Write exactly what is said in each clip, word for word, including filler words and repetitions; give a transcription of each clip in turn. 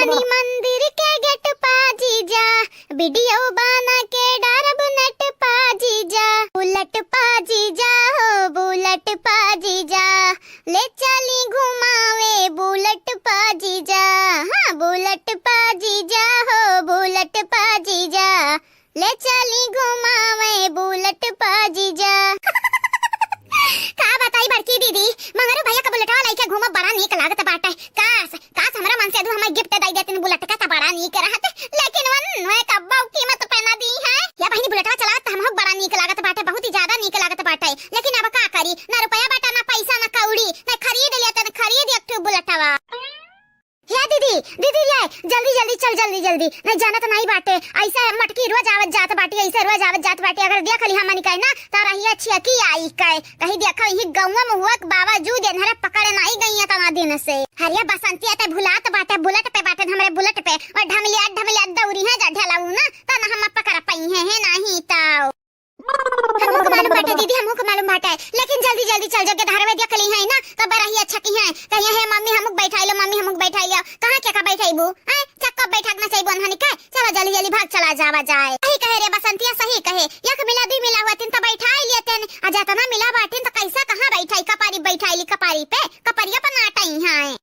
नी मंदिर के गेट पा जीजा, वीडियो बना के डारब नेट पा जीजा। बुलेट पा जीजा हो, बुलेट पा जीजा, ले चली घुमावे बुलेट पा जीजा। हाँ, बुलेट पा जीजा हो, बुलेट पा जीजा, ले चली घुमावे बुलेट पा जीजा। का बताई बड़की दीदी, मंगरू भैया का बुलेटवा लइके घूमब बड़ा नीक लागत बाटे। काश, काश हमरा मन से अदू हमें गिफ्ट दई देतिन बुलेट का, त बड़ा नीक रहत। लेकिन वन, वे कब्बो कीमत पे ना दी है। या बहिनी, बुलेटवा चलावत त हमहू बड़ा नीक लागत बाटे, बहुत ही ज्यादा नीक लागत बाटे। लेकिन अब का करी, ना रुपया बाटे, ना पैसा, ना कौड़ी, ना खरीद लेते, ना खरीद एक ठो बुलेटवा। हे दीदी, दीदी रे, जल्दी जल्दी चल, जल्दी जल्दी। नहीं जानत नहीं बाटे, ऐसे मटकी रोज आवत जात बाटी, ऐसे रोज आवत जात बाटी। अगर देख ली हमनी कहे ना, तो रहिया छियकी आई कहे। कहीं देखो, यही गौवा में हुआ के बावजूद एनहरे पकड़े नहीं गई है तना दिन से। हरिया बसंती आते भुलात बाटे, बुलेट पे बाटे, हमरे बुलेट पे। और ढमलिया, ढमलिया दौरी है जा ढलाऊ ना, तना हम पकड़ पाई है, है नहीं तो। हमहू के मालूम बाटे दीदी, हमहू के मालूम बाटे, लेकिन जल्दी जल्दी चल, जब धारवे देख ली है ना, तब रही अच्छा की है। कहिए, "हे मम्मी, हमहू के बैठाई लो, मम्मी, हमहू के बैठाई लो।" कहाँ के का बैठाईबू? हैं? चक्का बैठा के ना चाहबू अनहनी के? चलो जल्दी जल्दी भाग चला जावा जाए। सही कहे रे बसंतिया, सही कहे। एक मिला, दुई मिला हुआ तीन तो बैठाई लिया तेन, आ जतना मिला बाटिन तो कैसा कहाँ बैठाई? कपारी बैठाई ली, कपारी पे, कपरिया पर नाटई है।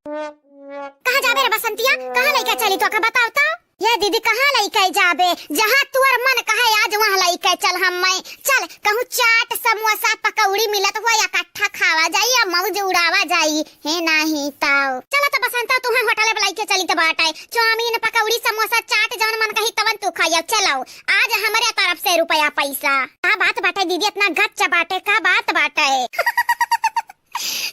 कहाँ जाबे रे बसंतिया? कहाँ लइके चली तोका बताओ तो? ये दीदी, कहाँ लइके जाबे? जहाँ तुअर मन कहे आज वहाँ लइके चल हम मैं। चल, कहूँ चाट, समोसा, पकौड़ी मिलत हुआ इकट्ठा खावा जाई या मौज उड़ावा जाई। हे नाही ताऊ। चलो तो बसंता, तुहे होटल पे लइके चली तो बाटे। चाउमीन, पकौड़ी, समोसा, चाट जौन मन कही तवन तू खाइयो। चलो, आज हमरे तरफ से रुपया पैसा। का बात बाटे दीदी, इतना गच्च बाटे, का बात बाटे?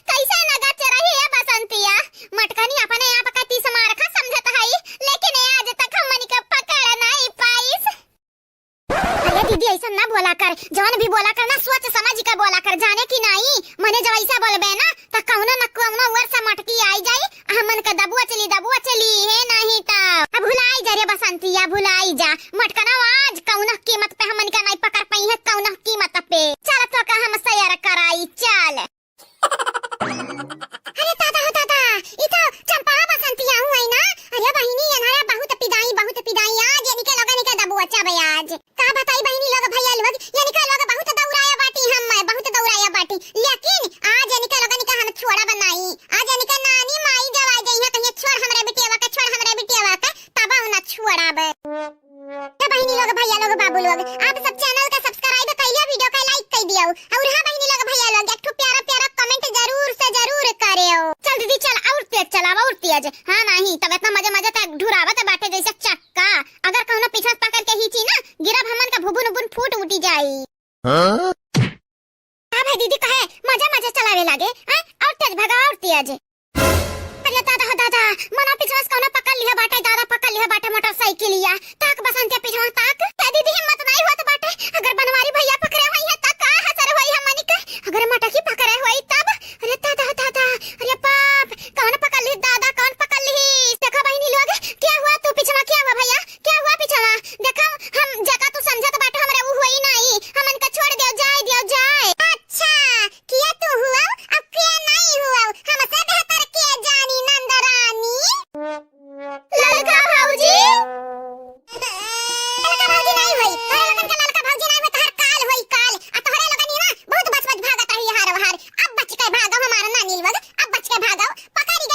कैसे न गच रही है बसंतिया? मटकनी अपने आप का तीस मार का समझत हई, लेकिन ये आज तक हमनी के पकड़ नहीं पाइस। अरे दीदी, ऐसा ना बोला कर, जौन भी बोला कर ना, सोच समझ के बोला कर, जाने की नहीं? मने जब ऐसा बोलबे ना, तो कौनो न कौनो ओर से मटकी आई जाई, हमन के दबुआ चली, दबुआ चली, हे नहीं तो। अब भुलाई जा रे बसंतिया, भुलाई जा। मटकना आज कौनो कीमत पे हमन के नहीं पकड़ पाई है, कौनो कीमत पे। चल तो का हम सैर कराई, चल। अरे दादा हो दादा, ई तो चंपा बसंतिया हुई ना। अरे बहिनी, अनहरा बहुत पिदाई, बहुत पिदाई। आज इनके लोगन के दबुआ चाबे आज। का बताई बहिनी लोग, भैया लोग, इनके लोग बहुत दौड़ाया बाटी हम, बहुत दौड़ाया बाटी। लेकिन आज इनके लोगन के हम छोड़ा बनाई। आज इनके नानी माई जब आ जाई है, कहिए, "छोड़ हमरे बिटियावा के, छोड़ हमरे बिटियावा के," तब हम ना छोड़ाबे। ए बहिनी लोग, भैया लोग, बाबू लोग, आप सब चैनल का सब्सक्राइब कर लियो, वीडियो का लाइक कर दियो। और हाँ बहिनी लोग, भैया लोग, एक ठो प्यारा प्यारा कमेंट जरूर से जरूर करियो। चल दीदी चल, और तेज चलावा, और तेज। हाँ नहीं तब इतना मजे मजे तक ढुरावत बाटे जैसे चक्का। अगर कौनो पीछा पकड़ के खींची ना, गिरब हमन का भुबुन उबुन फूट उठी जाई। हाँ? का भाई दीदी कहे मजा मजा चलावे लागे, हैं? और तेज भगा, और तेज। अरे दादा हो दादा, मना पिछवा से कौनो पकड़ लिया बाटे, दादा पकड़ लिया बाटे मोटरसाइकिलिया। ताक बसंतिया पिछवा ताक। ए दीदी हिम्मत नहीं होत बाटे, अगर बनवारी भैया पकड़े होई है त का हसर होई हमनी के? अगर मटकी पकड़े होई तब? अरे दादा हो दादा, अरे बाप, कौन पकड़ ली दादा, कौन पकड़ ली? देखो बहिनी लोग, क्या हुआ तू पिछवा, क्या हुआ भैया? क्या हुआ पिछवा? देखो, हम जका तू समझत बाटे, हमरे उ होई नाई, हमन का छोड़ दियो, जाए दियो, जाए। अच्छा, किया तू हुआ, अब किया नाई हुआ, हमसे बेहतर के जानी नंद रानी। ललका भौजी? ललका भौजी नाई होई, तोहरे लोगन का ललका भौजी नाई होई, तोहर काल होई काल। आ तोहरे लोगन ही ना, बहुत बच बच भागत रही हार वहार। अब बच के भागो हमार नानी लोग, अब बच के भागो। पकड़ी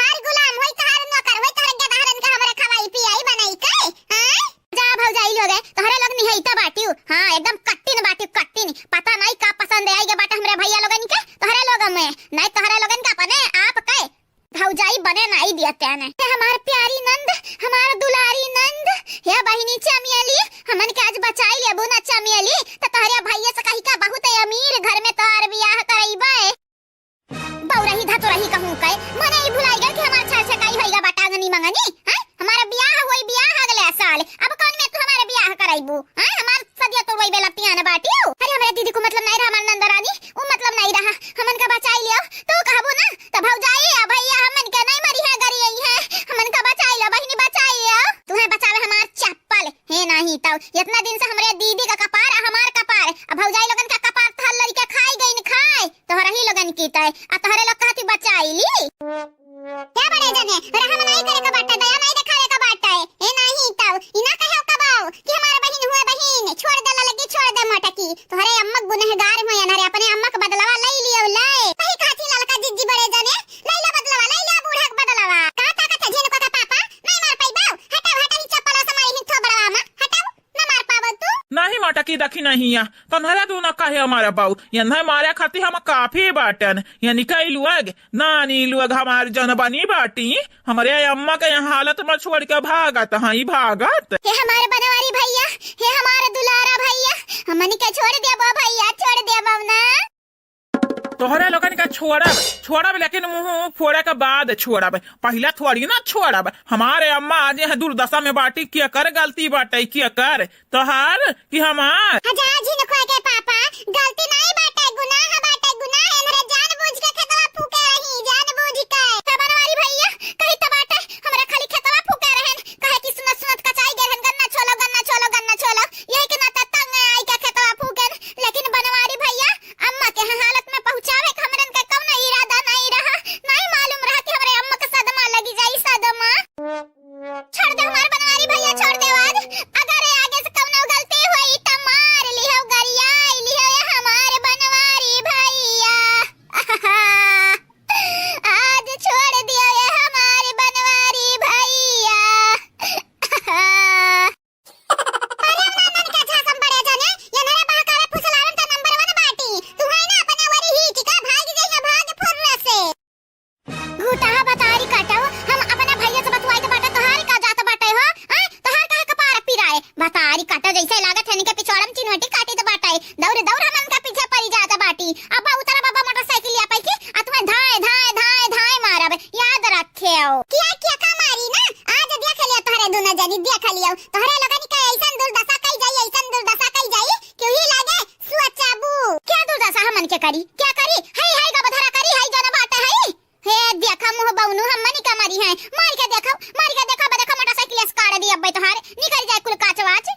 हमार गुलाम होई, तहार नौकर होई, तोहरे गदहरन के हमरे खवाई पियाई बनाई के, हैं? जा भौजाई लोग, तोहरे लोग निहैता बाटिउ। हाँ, एकदम कट्टिन बाटिउ, कट्टिन। पता नाई का पसंद आई गे बाटे हमरे भैया लोगन के, तोहरे लोग में। नाई तोहरे लोगन के अपने आप के भौजाई बने नाई दिया त्याने। हे हमार प्यारी नंद, हमार दुलारी नंद, हे बहिनी चमेली, हमन के आज बचाई लेबू ना चमेली, त तोहरे भैया से कही का बहुत अमीर घर में तोहर बियाह करइबे। बौरही धतुरही कहूँ के, मने ई भुलाई गए कि हमार छह छकाई होइगा बाटा अंगनी मंगनी, हैं? हमारा बियाह होई बियाह अगले साल, अब कौन में तू हमारे बियाह करइबू, हैं? हमार सदिया तो वही बेला पियान बाटियो। अरे हमरे दीदी को मतलब नहीं रहा, हमार नंद रानी, उ मतलब नहीं रहा, हमन का बचाई लियो, तू कहबू ना, त भौजाई या भैया हमन के नहीं मरी है, गरी आई है, हमन का बचाई लियो, बहिनी बचाई लियो, तुम्हें बचावे हमार चप्पल। हे नाही तौ, इतना दिन से हमरे दीदी का कपार, आ हमार कपार, आ भौजाई लोगन का कपार थल लड़के खाई गईन खाए, तोहरा ही लोगन की तय, आ तोहरे लोग कहती बचाई ली। क्या बड़े जने, रहम नहीं करे का बाटे, दया नहीं दिखावे का बाटे। हे नाही तौ, ई ना कहे का बाऊ कि हमार बहिन हुए बहिन, छोड़ दे ललकी, छोड़ दे मोटकी। तोहरे अम्मा गुनहगार हुए अनहरे, अपने अम्मा का बदलवा ले लियो ले। सही कहती ललका जिज्जी बड़े जने, ले ले बदलवा, ले ले बूढ़ा का बदलवा। का ताकत है झिनको का पापा, नहीं मार पाई बाऊ। हटाओ, हटाओ, ई चप्पल से मारी ही थोबड़वा मा, हटाओ। न मार पावत तू? नहीं माटा की दखी नहीं या। तन्हरा दू न कहे हमारा बाऊ। यन्हे मारे खाती हम काफी बाटन। यानी कई लुअग, नानी लुअग हमार जन बनी बाटी। हमरे अम्मा के यहाँ हालत में छोड़ के भागत हई, भागत। हे हमारे बनवारी भैया, हे हमारे दुलारा भैया, हमनी के छोड़ देबो भैया, छोड़ देबो ना। तोहरे लोगन के छोड़ब, छोड़ब, लेकिन मुंह फोड़े के बाद छोड़ब, पहिला थोड़ी ना छोड़ब। हमारे अम्मा आज यह दुर्दशा में बाटी, केकर गलती बाटे, केकर? तोहार कि हमार? हजार झिनखुआ के पापा, गलती नहीं बाटे, गुनाह बाटे, गुनाह। एनरे जानबूझ के खेतवा फूके रही, जानबूझ के। हे बनवारी भैया, कही त बाटे, हमरा खाली खेतवा फूके रहन, कहे कि सुनत सुनत कचाई गए रहन, गन्ना छोलो, गन्ना छोलो, गन्ना छोलो। यही के नाते तंग आई के खेतवा फूकेन। लेकिन बनवारी भैया, अम्मा के हालत में पहुँचावे के हमरन के कौनो इरादा नहीं रहा, नहीं मालूम रहा कि हमरे अम्मा के सदमा लगी जाई, सदमा। छोड़ दे हमार बनवारी भैया, छोड़ दे आज। अगर आगे से कौनो गलती होई त मार लिहो, गरियाई लिहो ये हमार बनवारी भैया। आज छोड़ दियो ये हमार बनवारी भैया। अरे नानन के झासम बड़े जने, ये नरे बहकावे फुसलावन त नंबर वन बाटी। तू है ना अपने वरी ही टिका भाग जइहा, भाग फुर्र से। घुटहा बतारी काटो, हम अपने भैया से बतुआई त बाटे, तोहार का जात बाटे हो? हैं? तोहार काहे कपार पिराए? बतारी काटो, जैसे लागत है इनके पिछवाड़म चिन्हटी काटी त बाटे। दौड़ दौड़ हम इनका पीछे पड़ी जात बाटी। अब उतरा बाबा मोटरसाइकिल या पैकी, आ तुम्हें धाए धाए धाए धाए मारब। याद रखेओ। किया किया का मारी ना? आज देख लिया तोहरे दोनों जनी, देख लियो। तोहरे लोगन के ऐसन दुर्दशा कई जाई, ऐसन दुर्दशा कई जाई, क्यों ही लागे सोचबू। क्या दुर्दशा हमन के करी? क्या करी? हई, हई गबधरा करी, हई जौन बाटे हई। हे देखा मुँह बउनू, हमन का मरी है। मार के देखो, मार के देखो, बा देखो मोटरसाइकिल से काट दी अब्बे तोहार, निकल जाए कुल काच वाच।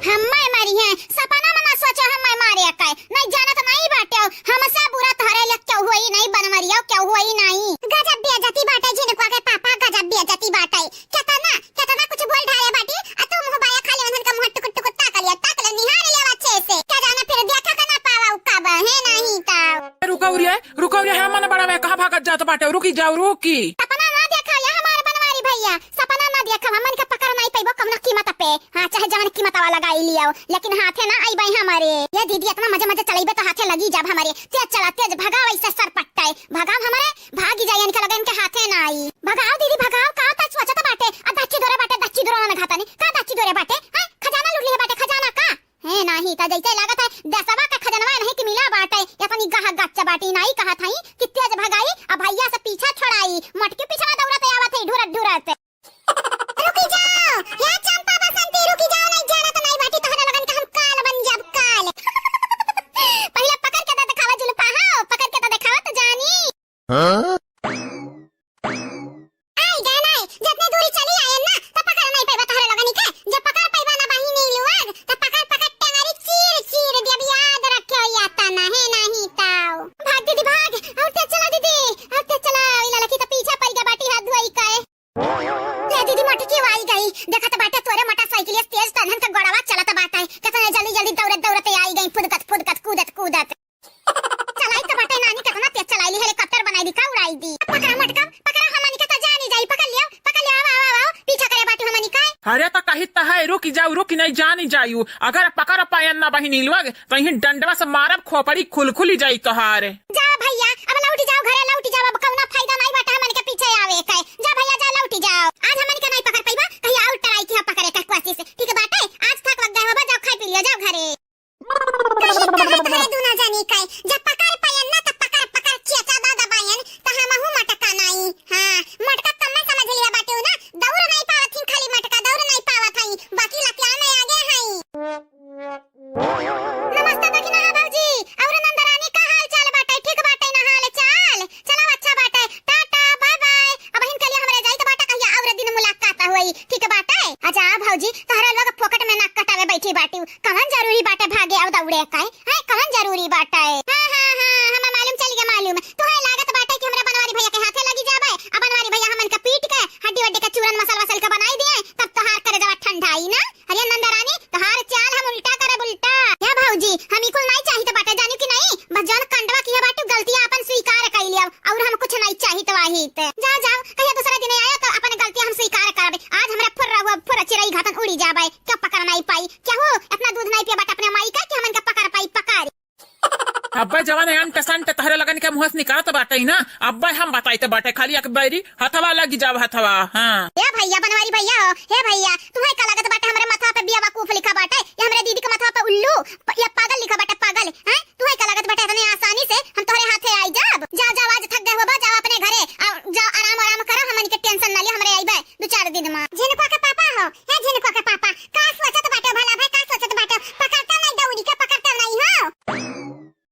हम्मे मारी है, सपना में ना सोचो हम्मे मारे के। नहीं जानत नहीं बाटे, हमसे बुरा तोहरे लिए क्यों हुई नहीं बनवरिया, क्यों हुई नहीं। गजब बेइज्जती बाटे झिनकुआ के पापा, गजब बेइज्जती बाटे। केतना, केतना कुछ बोल ढाले बाटी, आ तू मुँह बाया खाली उन्हन का मुँह टुकुर टुकुर ताक लिया, ताक ले निहार लिया अच्छे से। क्या जाना फिर देखा का ना पावा उ कब है नहीं तो। रुको रे, रुको रे, हमन बड़ा में कहाँ भागत जात बाटे, रुकी जाओ, रुकी। सपना ना देखा या हमारे बनवारी भैया, सपना ना देखा, हमन के पकड़ नहीं पैबो कौनो कीमत पे। हाँ, चाहे जवन कीमत वाला लगाई लियो, लेकिन हाथे ना आइबे हमारे। ये दीदी इतना मजे मजे चलइबे तो हाथे लगी जाब हमारे। तेज चला, तेज भगाव, ऐसे सर पट्टे भगाव हमारे, भागी जाए इनके लगे, इनके हाथे ना आई। भगाव दीदी भगाव, का तक सोचत बाटे? आ दच्ची दोरे बाटे, दच्ची दोरे ना घातनी, का दच्ची दोरे बाटे? हैं? खजाना लूट लिए बाटे, खजाना का? हे नाही, त जैसे लागत है देसवा का खजनवा नहीं कि मिला बाटे, इतनी गह गच्च बाटी, नाही कहत हई कि तेज भगाई, अब भैया से पीछा छोड़ाई, मटके पीछवा दौड़त आवत है ढुरत ढुरत। रुकी जाओ, हे चंपा बसंती, रुकी जाओ, नहीं जानत नहीं बाटी, तोहरे लोगन का हम काल बन जाब, काल। पहले पकड़ के तो दिखावा जुल्फा, हाँ, पकड़ के तो दिखावा तो जानी। हाँ? अरे त कही त है, रुकि जाउ, रुकि नहीं जानी जायु। अगर पकड़ पायन ना बहिनी लोग, त इहीं डंडवा से मारब, खोपड़ी खुलखुलि जाई तोहार। जाओ भइया, अब लौटि जाओ घरे, लौटि जाओ, अब कउनो फायदा नाहीं बाटे हमन के पीछे आवे के। जा भइया, जा लौटि जाओ, आज हमन के नाहीं पकड़ पइबा, कहीं और try किहा पकड़े के कोशिश, ठीक बाटे? आज थक वक गए होबा, जाओ खाइ पी लियो, जाओ घरे। कहीं कहत है दुनो जनी कहे, जब पकड़ पायन ना, तब पकड़, पकड़ चेचा दा दबायन, त हमहू मटका नाई। हाँ, मटका कम्मे समझ लिया बाटे ना, दौड़ नाई पावत ही, खाली मटका दौड़ नाई पावत हई, बाकी लतिया में आगे हई। नमस्ते दखिनहा भौजी, और नंदरानी का हाल चाल बाटे? ठीक बाटे ना हाल चाल? चलो अच्छा बाटे, टाटा, bye bye। अब हिन के लिए हमरे जाइत बाटे, कहिया और दिन मुलाकात होई, ठीक बाटे? अच्छा भौजी, तोहरे लोग फोकट में नाक कटावे बैठी बाटी, कवन जरूरी बाटे भागे और दौड़े के? हैं, कवन जरूरी बाटे? हाँ, हाँ, हाँ, हमें मालूम चल गया, मालूम। तोहरे लागत बाटे कि हमरा बनवारी भैया के हाथे लगी जाबे, अब बनवारी भैया हमन के पीट के हड्डी वड्डी के चूरन मसल वसल के बनाई दिए, तब तोहार करेजवा ठंडाई ना। अरे नंदरानी, तोहार चाल हम उल्टा करब उल्टा। हे भौजी, हम ई कुल नाई चाहित बाटे, जानी कि नाई? बस जौन कंडवा किहे बाटू गलतियाँ आपन स्वीकार कइ लियो, और हम कुछ नाई चाहित वाहित। जाओ, जाओ, कहियो दूसरा दिन आयो तो अपन गलतियाँ हम स्वीकार करबे। आज हमरा फुर्र हुआ, फुर्र चिरई घातन उड़ी जाबे, क्यों पकड़ नाई पाई? केहू इतना दूध नाई पिए बाटे अपने माई का कि हमन के पकड़ पाई, पकड़। अब्बे जवन अंट संट तहरे लगन के मुँह से निकलत बाटे ना, अब्बे हम बताइत बाटे, खाली एक बैरी हथवा लगी जाव हथवा। हाँ। हे भैया, बनवारी भैया हो, हे भैया, तुहे का लागत बाटे हमरे माथा पे बेवकूफ लिखा बाटे, या हमरे दीदी के माथा पे उल्लू, प-, या पागल लिखा बाटे, पागल, हैं? तुहे का लागत बाटे इतने आसानी से हम तोहरे हाथे आई जाब? जाओ, जाओ, आज थक गए हो बा, जाओ अपने घरे, आ, जाओ आराम, आराम करो, हमन के tension ना लियो, हमरे आइबे दो चार दिन में। झिनको के पापा हो, हे झिनको के पापा, का सोचत बाटे भला भाई, का सोचत बाटे? पकड़ते नहीं दौड़ी के, पकड़ते नहीं हो।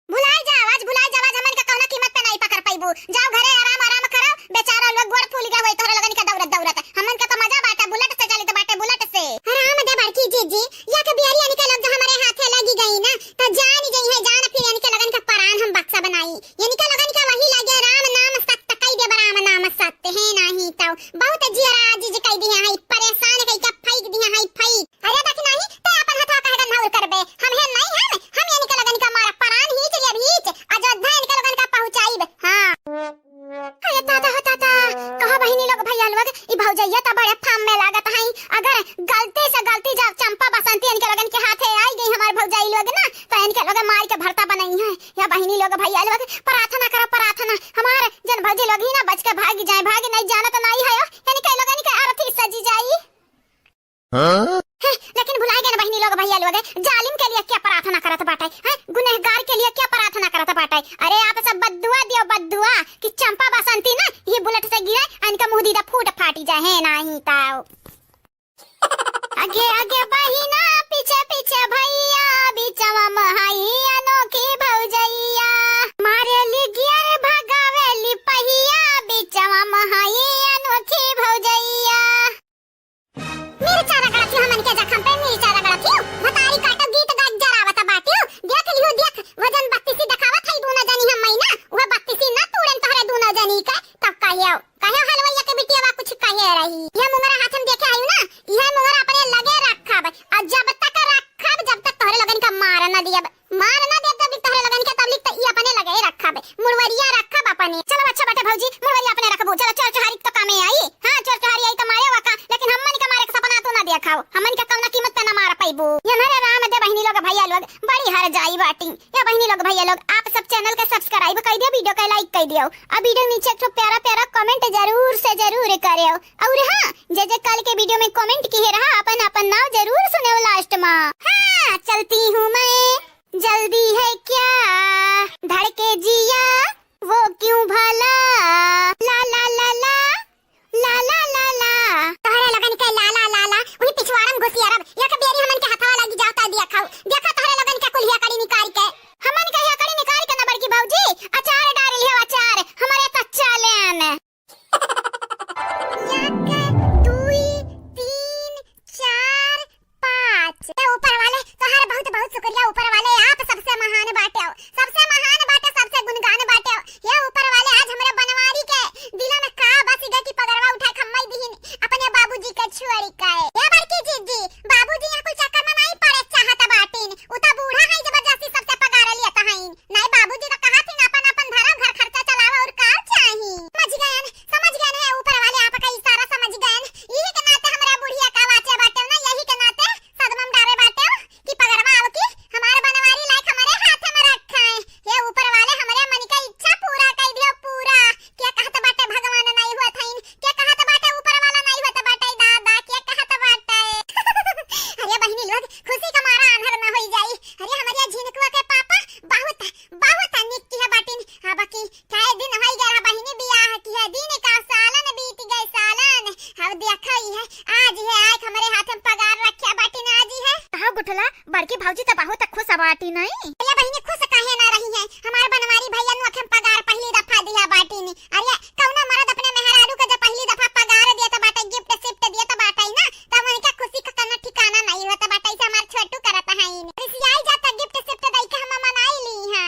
भुलाए जाओ, आज भुलाए जाओ, आज हमन के कौनो कीमत पे नहीं पकड़ पाइबू। जाओ घरे आराम, आराम करो, बेचारा लोग गोड़ फूल गए होई तोहरे लोगन के दौड़त, दौड़त। हमन के तो मजा बाटे, bullet से चलित बाटे, bullet से। राम दे बड़की जीजी, या के बियरी इनके लोग जो हमरे हाथे लगी गई ना, तो जान जइहैं, जान फिर इनके लोगन के परान हम बक्सा बनाई। इनके लोगन के वही लगे राम नाम सत्य कई देब, राम नाम सत्य है नाही तो बहुत जियरा आजिज कई दिहे हैं, परेशान कई के फेंक दिहे हैं, फेंक। अरे देखी नाही, ते अपन हथवा काहे गंधाउर करबे? हम है नहीं हम, हम इनके लोगन का मारा परान हींच लेब हींच, अयोध्या इनके लोगन का पहुँचाइब। हाँ। अरे दादा हो दादा, कहो बहिनी लोग भैया लोग, ई भौजैया त बड़े फार्म में लागत हई। अगर गलती से गलती जब चंपा बसंती इनके लोगन के हाथे आई गई हमार भौजाई लोग ना, तो इनके लोग मार के भरता बनई है। या बहिनी लोग भैया लोग, प्रार्थना करो प्रार्थना, हमार जन भौजी लोग ही ना बच के भाग जाए, भाग नहीं जाना तो नहीं है, इनके लोगन के अर्थी सजी जाई। हाँ? हैं, लेकिन भुलाए गए ना बहिनी लोग भैया लोग, जालिम के लिए क्या प्रार्थना करत बाटे, हैं? गुनहगार के लिए क्या प्रार्थना करत बाटे? अरे आप सब बद्दुआ दियो, बद्दुआ कि चंपा बसंती ना ये bullet से गिरे, इनका मुंह दीदा फूट फाटी जाए, है नाही ताओ। आगे आगे बहिना, पीछे पीछे भैया, बीचवा में हई अनोखी भौजैया। मारेली gear भगावेली पहिया, बीचवा में हई अनोखी भौजैया। मिर्चा रगड़त हियो हमन के जखम पे, मिर्चा रगड़त हियो। भतारी काटो गीत गात जरावत बाटियो। देख लियो देख, वजन बत्तीसी देखावत हई दूनो जनी हम मैना। वह बत्तीसी ना तूड़न तोहरे दूनो जनी के। तब कहियो, कहियो हलवैया के बिटिया कुछ कहे रही। यह मुंगरा हाथ में देखे आयु ना, यह मुंगरा अपने लगे रखब। और जब तक रखब, जब तक तोहरे लोगन का मार न दियब। मार ना देब जब तक तोहरे लोगन के, तब लिख त ई अपने लगे रखब, मुड़वरिया रखब अपने। चलो अच्छा बाटे भौजी, मुड़वरिया अपने रखबू। चलो चोर चोहारी तो कामे आई, हाँ चोर चोहारी आई तो मारे वका, लेकिन हमन के मारे के सपना तू ना देखाओ, हमन के कौना कीमत पे ना मार पैबू। ये मेरे राम दे बहिनी लोग भैया लोग बड़ी हर जाई बाटी। या बहिनी लोग भैया लोग आप सब channel के subscribe कर दियो, video के like कर दियो, और video नीचे एक ठो प्यारा प्यारा comment जरूर से जरूर करियो। और हाँ, जे जे कल के video में comment किहे रहा, अपन अपन नाव जरूर सुनेव last में। हाँ, चलती हूँ मैं, जल्दी है क्या, धड़के जिया, वो क्यों भला, ला ला ला ला, ला ला ला ला। तोहरे लगन के ला ला ला ला, वही पिछवाड़न घुसी अरब, एक बेरी हमन के हथवा लगी जाता दिया खाऊ, देखा तोहरे लगन के कुल्हिया कड़ी निकाल के। हमन के हिया कड़ी निकाल के ना बड़की भौजी, अचार डाल लियो अचार, हमारे कच्चा लेन। एक, दुई, तीन, चार, पाँच। हे ऊपर वाले, तोहार बहुत बहुत शुक्रिया ऊपर वाले, आप सबसे महान बाटे हो, सबसे महान बाटे, सबसे गुणगान बाटे हो। हे ऊपर वाले, आज हमरे बनवारी के दिला देखा ही है, आज ही है, आइके हमरे हाथे में पगार रख्या बाटी ना, आज ही है। कहो गुठला, बड़की भौजी त बहुत खुश बाटी नहीं? अरे बहिनी, खुश काहे ना रही है, हमार बनवारी भैया नु अखम पगार पहली दफा दिया बाटी नी। अरे कौनो मर्द अपने मेहरारू के जब पहली दफा पगार दिया त बाटे, गिफ्ट सिफ्ट दिया त बाटे ना, तब उनका खुशी का कौनो ठिकाना नहीं होता बाटे। ऐसे हमार छोटू करत है, रिसियाई जाता, गिफ्ट सिफ्ट दई के हम मनाई ली है।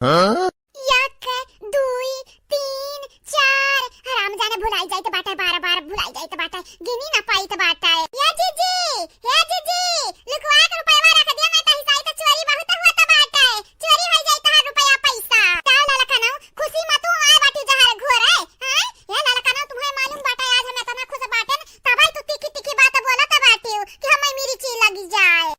हाँ? एक, दुई, तीन, चार, राम जाने भुलाई जाइत बाटे, बार बार भुलाई जाइत बाटे, गिनी ना पाइत बाटे। ए जीजी, ए जीजी, लुकवा के रुपया रख दिया, नहीं तो हिसाई तो चोरी बहुत होत बाटे, चोरी हो जाइत है रुपया पैसा। का ललकनो, खुशी में तू आए बाटी जहर घोरे, हैं? ए ललकनो, तुम्हें मालूम बाटे आज हम इतना खुश बाटेन, तबई तू तीखी तीखी बात बोलत बाटी कि हमें मिर्ची लगी जाए।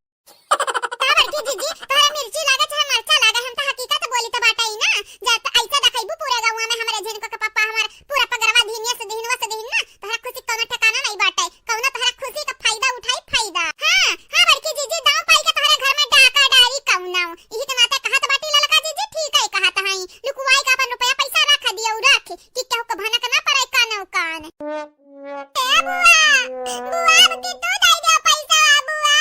का बड़की जीजी, तोहरा मिर्ची लागे चाहे मरचा लागे, हम त हकीकत बोली त बाटे ही ना। जब त ऐसे देखैबू पूरा गौवा में हमरे झिनको के पप्पा हमार पूरा पगरवा धीनिया से दिहिनवा से दिहिन ना, तोहरा खुशी कौनो ठिकाना नहीं बाटे। कौनो तोहरा खुशी का फायदा उठाई फायदा। हाँ, हाँ बड़की जीजी, दाव पाई के तोहरा घर में डाका डारी कौनो। इही के नाते कहत बाटी ललका जीजी, ठीक है कहत हई। लुकवाई के अपन रुपया पैसा रख दियो, रख, कि केहू के भनक ना पड़े कानो कान। ए बुआ, बुआ, अब कि तू दे दे पैसा, बुआ।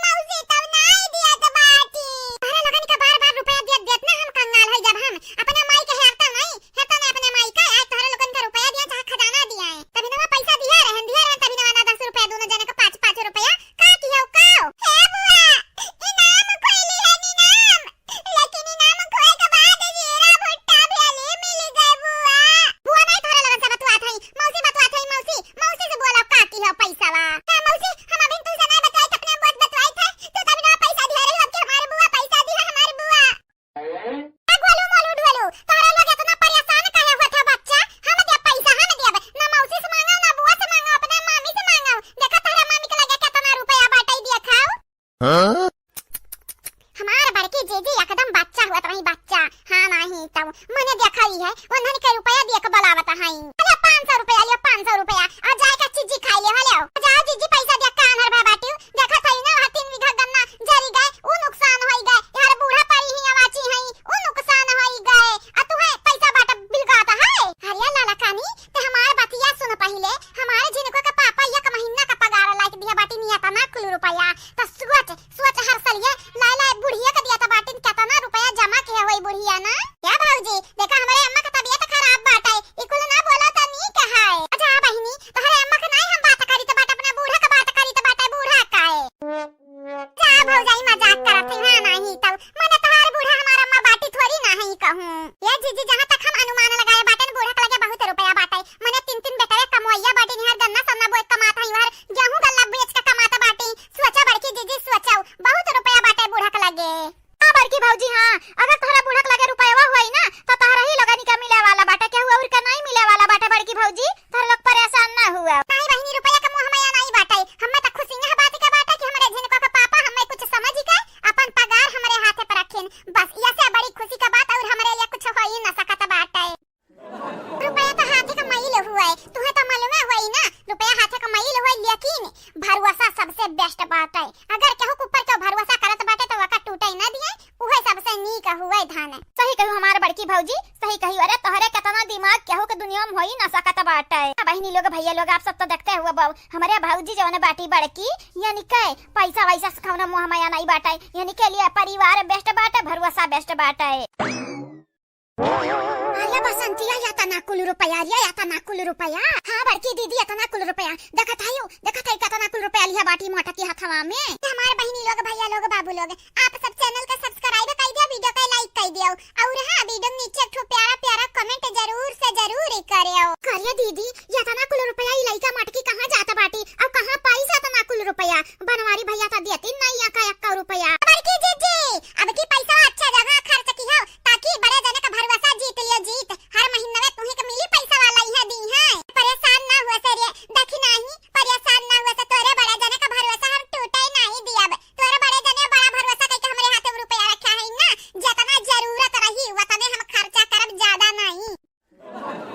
मौसी तब नाई दियत बाटी। तोहरा लोगन के बार-बार रुपया दियत, दियत ना हम कंगाल होई जब हम अपने माई के हेरता नहीं, हेरता नहीं अपने माई का, आज तोहरा लोगन के रुपया दिया चाहे खजाना दिया है। तभी ना पैसा दिया रहन, दिया रहन, तभी ना दस रुपया दोनों जने के पाँच, पाँच रुपया। का किहो का? ए बुआ, इनाम कोई ली है नी नाम। लेकिन इनाम खोए के बाद जीरा भुट्टा भेली मिल गए बुआ। बुआ नहीं तोहरे लगन से बतुआत हई, मौसी बतुआत हई, मौसी, मौसी से बोला का किहो पैसावा। का मौसी, हम अभी तुमसे नहीं बतवाई थे, अपने बुआ से बतवाई थे, तू तब ना पैसा दिया रही, अब के हमारे बुआ पैसा दिया, हमारे बुआ। ए गोलू मोलू ढोलू, तोहरे लोग इतना परेशान काहे होत है बच्चा? हम देब पैसा, हम देब, ना मौसी से मांगो, ना बुआ से मांगो, अपने मामी से मांगो। देखा तोहरे मामी के लगे कितना रुपया बाटे, देखाओ। हाँ? हमार बड़की जीजी एकदम बच्चा हुआ तो वही बच्चा। हाँ, नहीं तो मने देखा ही है, उन्हन के रुपया दिए के बोलावत हई। अरे पाँच सौ रुपया लियो, पाँच सौ रुपया, और जाए का चीजी खाई लियो, हेलो। जाओ जीजी, पैसा दिया, कान हर भय बाटियो। देखा था ना, वहाँ तीन बीघा गन्ना जरी गए, उ नुकसान होई गए। यार बूढ़ा परी ही आवाची हई, उ नुकसान होई गए। आ तू है पैसा बाटा बिलगाता है। अरे लाला कानी, ते हमार बतिया सुन पहिले, हमारे जिनको के पापा एक महीना का पगार लाइक दिया बाटी निया तना कुल रुपया। त सोच, सोच हर साल ये लाए लाए बुढ़िया के दिया त बाटिन केतना रुपया जमा किया होई बुढ़िया ना? क्या भौजी, देखा हमरे अम्मा का तबीयत खराब बाटे, ई कुल ना बोला त नी कहाए। अच्छा बहिनी, तोहरे अम्मा के नाई हम बात करी त बाटे, अपने बूढ़ा के बात करी त बाटे, बूढ़ा काए। जा भौजाई, मजाक करत है, हाँ नाही तब। मने तोहार बूढ़ा हमार अम्मा बाटी थोड़ी ना है कहूँ। ये जीजी, जहाँ तक हम अनुमान लगाए बाटेन, बूढ़ा के लगे बहुत रुपया बाटे। मने तीन तीन बेटवे कमवैया बाटेन, यहाँ गन्ना सन्ना बोए कमात है, यहाँ गेहूँ गल्ला बेच के कमात बाटे। सोचा बड़की जीजी, सोचा, बहुत रुपया बाटे बूढ़ा के लगे। हाँ बड़की भौजी, हाँ, अगर तोहरा बूढ़ा के लगे रुपया होई ना, तो तोहरा ही लोगन का मिले वाला बाटे, केहू और का नहीं मिले वाला बाटे बड़की भौजी। तोहरे लोग परेशान ना हुआ। नहीं बहिनी, रुपया के मुँह में या नहीं बाटे। हमें तो खुशी यह बात के बाटे कि हमरे झिनको के पापा हमें कुछ समझ के अपन पगार हमरे हाथे पर रखेन। बस, यह से बड़ी खुशी का बात और हमरे लिए कुछ हो ही ना सकत बाटे। रुपया तो हाथे का मैल हुआ है, तुहे तो मालूम है हुआ ही ना। रुपया हाथे का मैल हुआ है, लेकिन भरोसा सबसे best बाटे। अगर केहू के ऊपर केहू भरोसा करत बाटे तो वका टूटे ना दिए, उहे सबसे नीक हुए धन। सही कहू हमार बड़की भौजी, सही कहू। अरे तोहरे केतना दिमाग, केहू के दुनिया में होई ना सकत बाटे। हाँ, बहिनी लोग, भैया लोग, आप सब तो देखते हुए बाऊ, हमरे भौजी जौन बाटी बड़की, यानी के पैसा वैसा से कौनो मोह माया नहीं बाटे, यानी के लिए परिवार best बाटे, भरोसा best बाटे। अरे बसंतिया, या तना कुल रुपया, या, या तना कुल रुपया। हाँ बड़की दीदी, या तना कुल रुपया। देखत हयू, देखत है केतना कुल रुपया लिहा बाटी मोटकी हथवा में। हमार बहिनी लोग, भैया लोग, बाबू लोग, आप सब channel का subscribe कर दियो, video का like कर दियो। और हाँ, video के नीचे एक ठो प्यारा प्यारा comment जरूर से जरूर करियो। करियो दीदी, या तना कुल रुपया ई लइका मोटकी कहाँ जात बाटी और कहाँ पाई सा तना कुल रुपया? बनवारी भैया तो देती नहीं या का एक रुपया। बड़की जीजी, अब की पैसा अच्छा जगह खर्च किहो, ताकि बड़े जने का भरोसा जीत लियो जीत। हर महीना में तुही के मिली पैसा वाला इहे दी है। परेशान ना हुआ से रे, देखी नाही, परेशान ना हुआ से, तोरे बड़े जने का भरोसा हम टूटे नहीं दियब। तोरे बड़े जने बड़ा भरोसा करके हमरे हाथे में रुपया रखा है ना, जितना जरूरत रही उतने हम खर्चा करब, ज्यादा नहीं।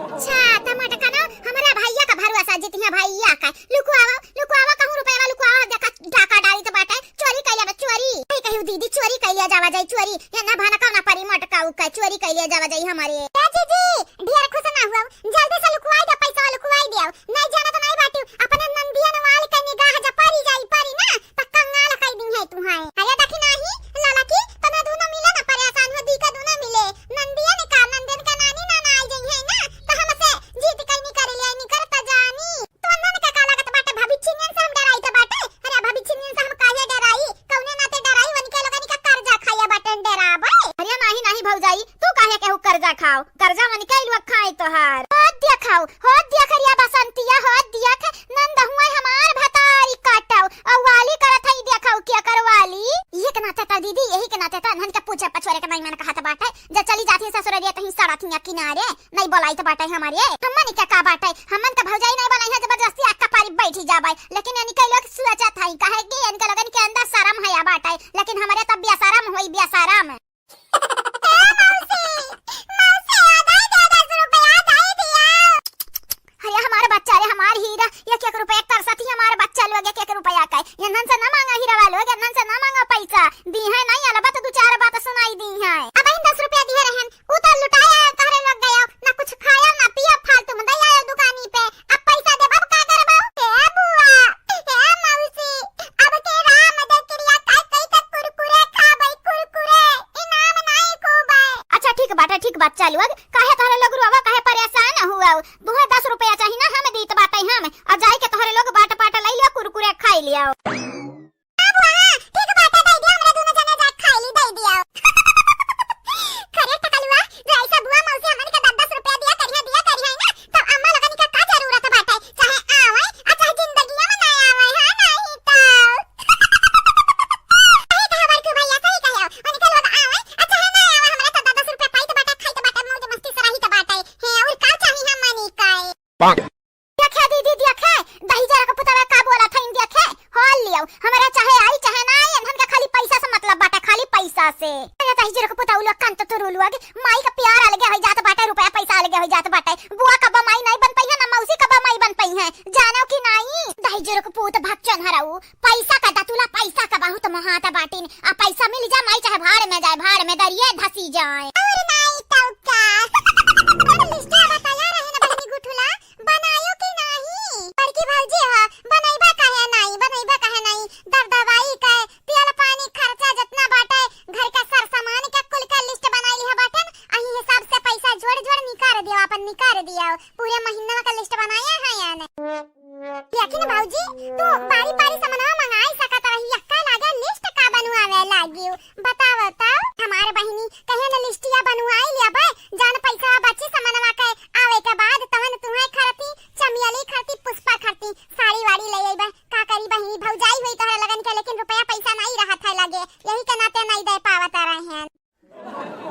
अच्छा, त मटका ना हमरा भैया का भरोसा जीतिया, भैया का। लुकवावा, लुकवावा, कहूँ रुपया लुकवावा, देखा डाका डाली तो बाटे, चोरी कइले बा, चोरी। नहीं कहू दीदी, चोरी कइले जावा जाई, चोरी। या ना भनका ना परी मटका उका, चोरी कइले जावा जाई हमारे। ए जीजी, ढेर खुश ना हुआ, जल्दी से लुकवाई दे, पैसा लुकवाई दे। नहीं जाना तो नहीं बाटू, अपने नंदियन वाली के निगाह जब परी जाई, परी ना, त कंगाल कई दिहैं तुहैं। अरे देखी नाही, ललकी, तने दुनो मिले ना परेशान हो, दी का दुनो मिले। नंदियन का, नंदियन का नानी नाना आई जइहैं ना, त हमसे जीत कई निकर ले, निकर त जानी। तो नंदन का का लागत बाटे, भविष्य नियन से हम डराई त बाटे? अरे भविष्य नियन से हम काहे डराई? कौने नाते डराई? उनके लोगन का कर्जा खाया बाटे, डराबे? अरे नाही, नाही भौजाई, तू काहे केहू कर्जा खाओ? कर्जा मन के लोग खाए तोहार। हो देखाओ, हो देख रिया बसंतिया, हो देख, नंद हुआ हमार भतारी काटाओ, और वाली करत है, देखाओ क्या कर वाली। ये के नाते त दीदी, यही के नाते त नंद के पूछे पछोरे के नहीं मन कहत बाटे, जब चली जाती है ससुर दिया तहीं सड़त हिया किनारे, नहीं बोलाई त बाटे हमारे। हमन के का बाटे, हमन त भौजाई नहीं बनाई है, जबरदस्ती आका पारी बैठी जाबे, लेकिन इनके लोग सोचत है, काहे कि इनके लोगन के अंदर शर्म है या बाटे, लेकिन हमारे त बेशरम होई, बेशरम। ए मौसी, मौसी, आ दे दे दस रुपया, दे दिया। अरे हमार बच्चा रे, हमार हीरा, एक एक रुपया तरसत ही हमार बच्चा लोग, एक एक रुपया का। इन्हन से ना मांगा हीरा वालो, इन्हन से ना मांगा पैसा। दी है नहीं, अलबत दो चार बात सुनाई दी है। अब इन दस रुपया दिए रहन, उ तो लुटाया, तोहरे लोग गया, ना कुछ खाया, ना पिया, फालतू में दे आयो दुकानी पे। अब पैसा देबा, अब का करबा? ए बुआ, ए मौसी, अब के राम दे क्रिया का कई के कुरकुरे खाबै, कुरकुरे, इनाम नाई खूबै। अच्छा ठीक बाटे, ठीक बात चालू। अब काहे तोहरे लोग रोवा, काहे परेशान हुआ? तुहे दस रुपया चाही ना, हम दीत बाटे हम। और जाई के तोहरे लोग बाट पाट लई लियो, कुरकुरे खाई लियो। अब वहाँ ठीक बाटे, दे दियो, हमरे दोनों जने जाके खाई ली, दे दियो। खरे टकलुआ, जो ऐसा बुआ मौसी हमन के दस दस रुपया दिया करिया, दिया करिया ना, तब अम्मा लोगन का का जरूरत बाटे? चाहे आवे, आ चाहे जिंदगिया में ना आवे, हाँ, नहीं तो। सही कहे बड़कू भैया, सही कहे। उनके लोग आवे, आ चाहे ना आवे, हमरा तो दस दस रुपया पाइत बाटे, खाइत बाटे, मौज मस्ती से रहित बाटे। हे, और का चाही हमनी का? देखे दीदी, देखे, दहिजरा के पुतवा का बोलत हईन, देखे, हो लियो, हमरा चाहे आई, चाहे ना आई, इन्हन के खाली पैसा से मतलब बाटे, खाली पैसा से। अरे दहिजरा के पुतवा लोग, कान तो तुरु लोग, माई का प्यार अलगे हो जात बाटे, रुपया पैसा अलगे हो जात बाटे। बुआ कबो माई नहीं बन पइहैं, ना मौसी कबो माई बन पइहैं, जानो कि नाई? दहिजरा के पूत भक्चन हरऊ, पैसा का दतुला, पैसा का बहुत मोहात बाटिन, आ पैसा मिल जा माई, चाहे भाड़ में जाए, भाड़ में दरिये धसी जाए। और नाई तो का? अरे लिस्टिया बताया रहे ना बहनी गुठुला, बनायो कि नाही? बड़की भौजी हो, बनैबा काहे नाही, बनैबा काहे नाही? दर दवाई के, तेल पानी खर्चा जितना बाटे, घर का सर सामान के कुल का लिस्ट बनाई लिहा बाटन, अही हिसाब से पैसा जोड़ जोड़ निकार दियो, अपन निकार दियो। पूरे महीना का लिस्ट बनाया है या नहीं? लेकिन भौजी, तू बारी बारी सामानवा मंगाई सकत रही, यक्का लागे लिस्ट का बनवावे लागियो? बताओ तो, हमार बहिनी कहे न लिस्टिया बनवाई लिया बे, जान पैसा बची सामानवा के आवे के बाद तवन तुहे खरती, चमियली खरती, पुष्पा खरती, साड़ी वाड़ी ले अइबे। का करी बहिनी, भौजाई हुई तोहरे लगन के, लेकिन रुपया पैसा नहीं रहत है लगे, यही के नाते नहीं दे पावत रहे हैं।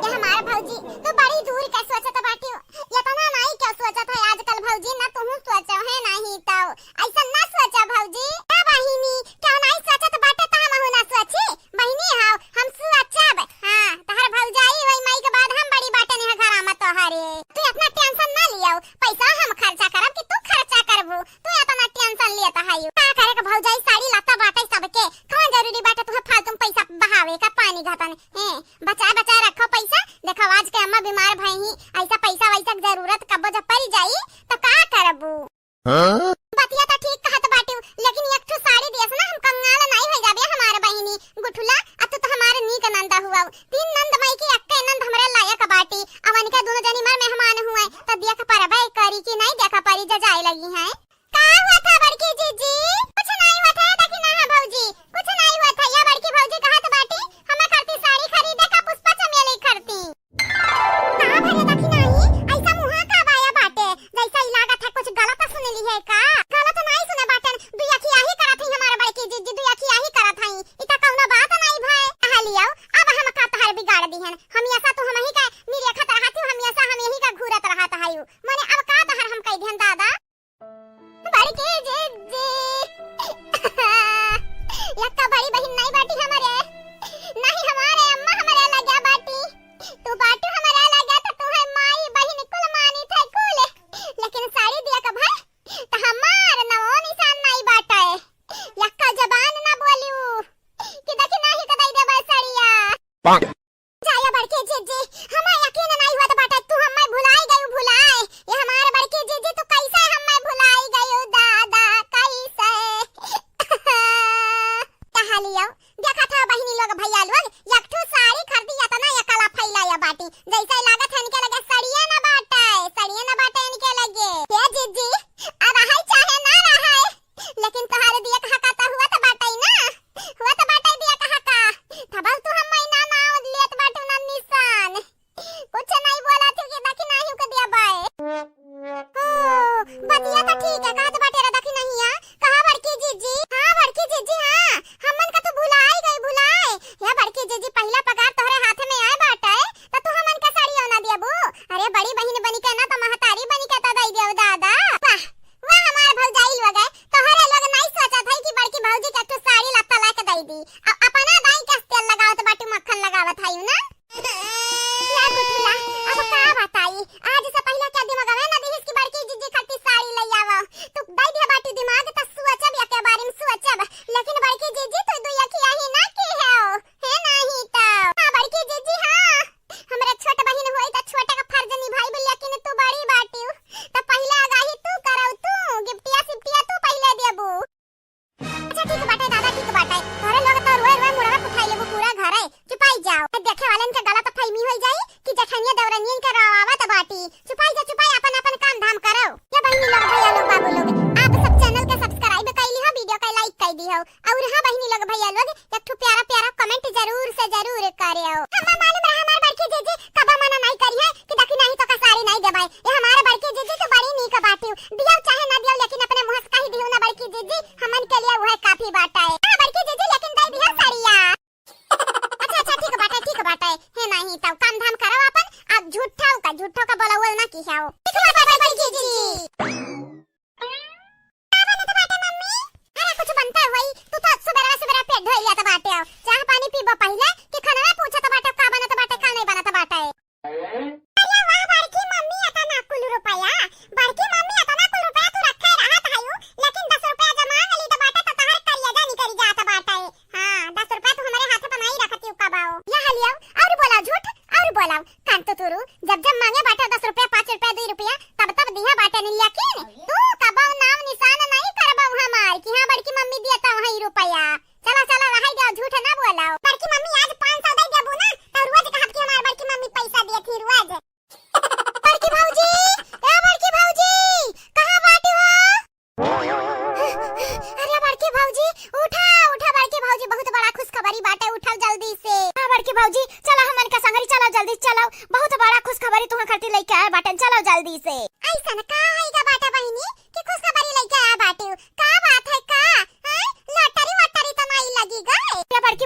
ये हमार भौजी, तू बड़ी दूर के सोचत बाटियो, इतना नहीं क्या सोचत है आजकल भौजी, ना तुहू सोचो है नहीं तो, ऐसा ना सोचा भौजी। ए बहिनी, क्यों नहीं सोचत बाटे त हमहू ना सोची। बहिनी हाव, हम सोचब। हाँ, तहर भौजाई वही माई के बाद हम बड़ी बाटे नहीं घरा में तोहरे। तू इतना टेंशन ना लियो, पैसा हम खर्चा करब कि तू खर्चा करबू? तू इतना टेंशन लेत है। का करे के भौजाई, साड़ी लाता बाटे सबके, कौन जरूरी बाटे तुहे फालतू में पैसा बहावे का पानी घटन? हैं, बचाए बचाए रखो पैसा। देखो आज के अम्मा बीमार भई ही, ऐसा पैसा वैसा के जरूरत कबो जब पड़ जाई तो का करबू? हाँ? बतिया तो ठीक कहत बाटू, लेकिन एक ठो साड़ी दियस ना हम कंगाल नाई हो जाबे हमार बहिनी। गुठुला, आ तू तो हमार नीक नंद हुआ, तीन नंद माई के एक्के नंद हमरे लायक बाटी। अब इनके दोनों जनी मर मेहमान हुए तो देख परबे करी कि नहीं देख परी, जे जाए लगी हैं। का हुआ था बड़की जीजी? कुछ नहीं हुआ था, देखी ना है भौजी, कुछ नहीं हुआ था। या बड़की भौजी कहत बाटी, हमें खरती साड़ी खरीदे का पुष्पा चमेली खरती। का भरे देखी नाही, ऐसा मुहा का बाया बाटे, जैसा ही लागत है कुछ गलत सुन ली है का? गलत नहीं सुने बाटन, दुई अखिया ही करत है हमारे बड़की जीजी, दुई अखिया ही करत है। इता कौनो बात नहीं भाई। कहा लियो, अब हम का तहर बिगाड़ दिहन, हमेशा तू हम ही का निरेखत रहत हूँ, हमेशा हम यही का घूरत रहत है। मने अब का तहर हम कह दिहन दादा? बड़की जीजी। यक्का बड़ी बहिन नहीं बाटी हमरे, नहीं हमारे अम्मा हमरे लगे बाटी। तू बाटू हमरे लगे तो तुहे माई बहिन कुल मानी थे कुल, लेकिन साड़ी दिया का भाई तो हमार नवो निशान नहीं बाटे। यक्का जबान ना बोलियो कि देखी नहीं तो दे देबे सड़िया। जाया बड़की जीजी, हमें यकीन नहीं होत बाटे, तू हमें भुलाई गयू, भुलाए। ये हमार बड़की जीजी, तू कैसे हमें भुलाई गयू, दादा,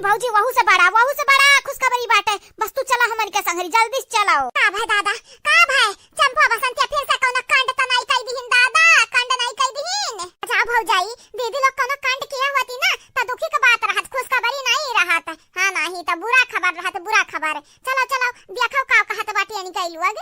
भौजी, वहू से बड़ा, वहू से बड़ा खुशखबरी बाटे। बस तू चला हमन के संगरी, जल्दी से चलाओ। का भाई दादा, का भाई? चंपा बसंतिया फिर से कौनो कांड त नाई कई दिहिन दादा, कांड नाई कई दिहिन? अच्छा भौजाई, दीदी लोग कौनो कांड किया होती ना, त दुखी के बात रहत, खुशखबरी नाई रहत। हाँ, नाही त बुरा खबर रहत, बुरा खबर। चलो, चलो, देखो का कहत बाटी अनिका ई लोग।